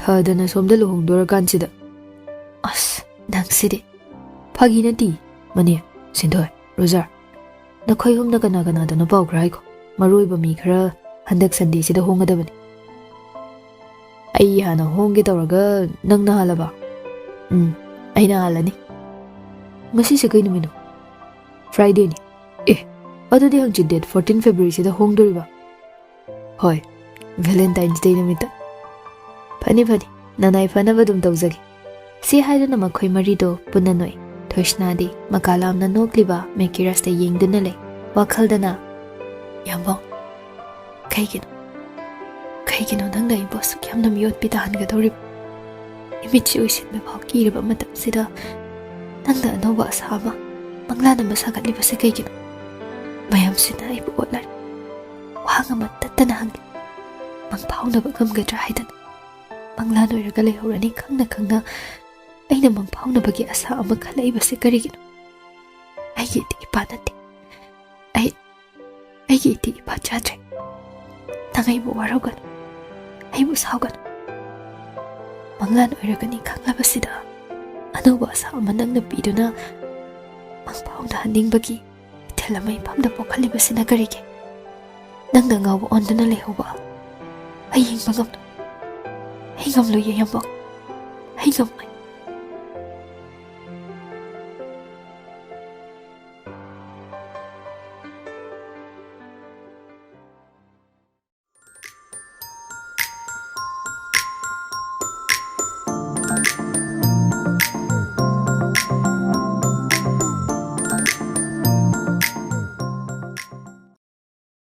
"ꯐꯗꯅ ꯁꯣꯝꯗ ꯂꯨꯍꯣꯡꯗꯣꯔꯀꯥꯟꯁꯤꯗ꯫" "ꯑꯁ, ꯅꯪꯁꯤꯗꯤ!" "ꯐꯥꯒꯤ ꯅꯠꯇꯦ, ꯃꯅꯦ, ꯁꯤꯟꯊꯣꯏ, ꯔꯣꯖꯔ꯫ ꯅꯈꯣꯏ ꯑꯍꯨꯝꯅ ꯀꯅꯥ ꯀꯅꯥꯗꯅꯣ ꯄꯥꯎ ꯈꯔ ꯍꯥꯏꯈꯣ꯫ ꯃꯔꯨ ꯑꯣꯏꯕ ꯃꯤ ꯈꯔ ꯍꯟꯗꯛ Sundayꯁꯤꯗ ꯍꯣꯡꯒꯗꯕꯅꯤ꯫ ꯑꯩ ꯍꯥꯟꯅ ꯍꯣꯡꯒꯦ ꯇꯧꯔꯒ ꯅꯪꯅ ꯍꯥꯜꯂꯕ? ꯎꯝ, ꯑꯩꯅ ꯍꯥꯜꯂꯅꯤ꯫ ꯉꯁꯤꯁꯦ ꯀꯩ ꯅꯨꯃꯤꯠꯅꯣ? Fridayꯅꯤ꯫ ꯑꯦ, ꯑꯗꯨꯗꯤ ꯍꯪꯆꯤꯠ date fourteen Februaryꯁꯤꯗ ꯍꯣꯡꯗꯣꯔꯤꯕ? ꯍꯣꯏ, Valentine's Day ꯅꯨꯃꯤꯠꯇ꯫ ꯐꯅꯤ ꯐꯅꯤ, ꯅꯅꯥꯏ ꯐꯅꯕ ꯑꯗꯨꯝ ꯇꯧꯖꯒꯦ꯫ ꯁꯤ ꯍꯥꯏꯗꯨꯅ ꯃꯈꯣꯏ ꯃꯔꯤꯗꯣ ꯄꯨꯟꯅ ꯅꯣꯛꯏ꯫ ꯊꯣꯏꯁꯅꯥꯗꯤ ꯃꯀꯥ ꯂꯥꯝꯅ ꯅꯣꯛꯂꯤꯕ ꯃꯦꯀꯤꯔꯁꯇ ꯌꯦꯡꯗꯨꯅ ꯂꯩ꯫ ꯋꯥꯈꯜꯗꯅ, "ꯌꯥꯝꯕꯧ, ꯀꯩꯒꯤꯅꯣ? ꯀꯩꯒꯤꯅꯣ ꯅꯪꯅ ꯑꯩꯕꯨ ꯑꯁꯨꯛ ꯌꯥꯝꯅ ꯃꯤꯑꯣꯠꯄꯤ ꯇꯥꯍꯟꯒꯗꯧꯔꯤꯕ? ꯏꯃꯤꯠꯁꯤ ꯎꯏꯁꯤꯟꯕ ꯐꯥꯎ ꯀꯤꯔꯕ ꯃꯇꯝꯁꯤꯗ ꯅꯪꯅ ꯑꯅꯧꯕ ꯑꯁꯥ ꯑꯃ ꯃꯪꯂꯥꯟ ꯑꯃ ꯁꯥꯒꯠꯂꯤꯕꯁꯦ ꯀꯩꯒꯤꯅꯣ?" ꯃꯌꯥꯝꯁꯤꯅ ꯑꯩꯕꯨ ꯑꯣꯠꯂꯔꯤ꯫ ꯋꯥꯍꯪ ꯑꯃ ꯇꯠꯇꯅ ꯍꯪꯂꯤ꯫ ꯃꯪ ꯐꯥꯎꯅꯕ ꯉꯝꯒꯗ꯭ꯔꯥ ꯍꯥꯏꯗꯅ꯫ ꯃꯪꯂꯥꯟ ꯑꯣꯏꯔꯒ ꯂꯩꯍꯧꯔꯅꯤ ꯈꯪꯅ ꯈꯪꯅ ꯑꯩꯅ ꯃꯪ ꯐꯥꯎꯅꯕꯒꯤ ꯑꯁꯥ ꯑꯃ ꯈꯜꯂꯛꯏꯕꯁꯦ ꯀꯔꯤꯒꯤꯅꯣ? ꯑꯩꯒꯤ ꯏꯇꯤꯛ ꯏꯄꯥ ꯅꯠꯇꯦ꯫ ꯑꯩ, ꯑꯩꯒꯤ ꯏꯇꯤꯛ ꯏꯄꯥ ꯆꯥꯗ꯭ꯔꯦ꯫ ꯅꯪ ꯑꯩꯕꯨ ꯋꯥꯔꯧꯒꯅꯨ, ꯑꯩꯕꯨ ꯁꯥꯎꯒꯅꯨ꯫ ꯃꯪꯂꯥꯟ ꯑꯣꯏꯔꯒꯅꯤ ꯈꯪꯂꯕꯁꯤꯗ ꯑꯅꯧꯕ ꯑꯁꯥ ꯑꯃ ꯅꯪꯅ ꯄꯤꯗꯨꯅ ꯃꯪ ꯐꯥꯎꯅꯍꯟꯅꯤꯡꯕꯒꯤ ꯏꯊꯤꯜ ꯑꯃ ꯏꯐꯝꯗ ꯄꯣꯛꯍꯜꯂꯤꯕꯁꯤꯅ ꯀꯔꯤꯒꯤ? ꯅꯪꯅ ꯉꯥꯎꯕ ꯑꯣꯟꯗꯨꯅ ꯂꯩꯍꯧꯕ ꯑꯩ ꯌꯦꯡꯕ ꯉꯝꯂꯣꯏ꯫ ꯑꯩ ꯉꯝꯂꯣꯏꯌꯦ, ꯌꯥꯝꯕꯧ꯫ ꯑꯩ ꯉꯝꯂꯣꯏ꯫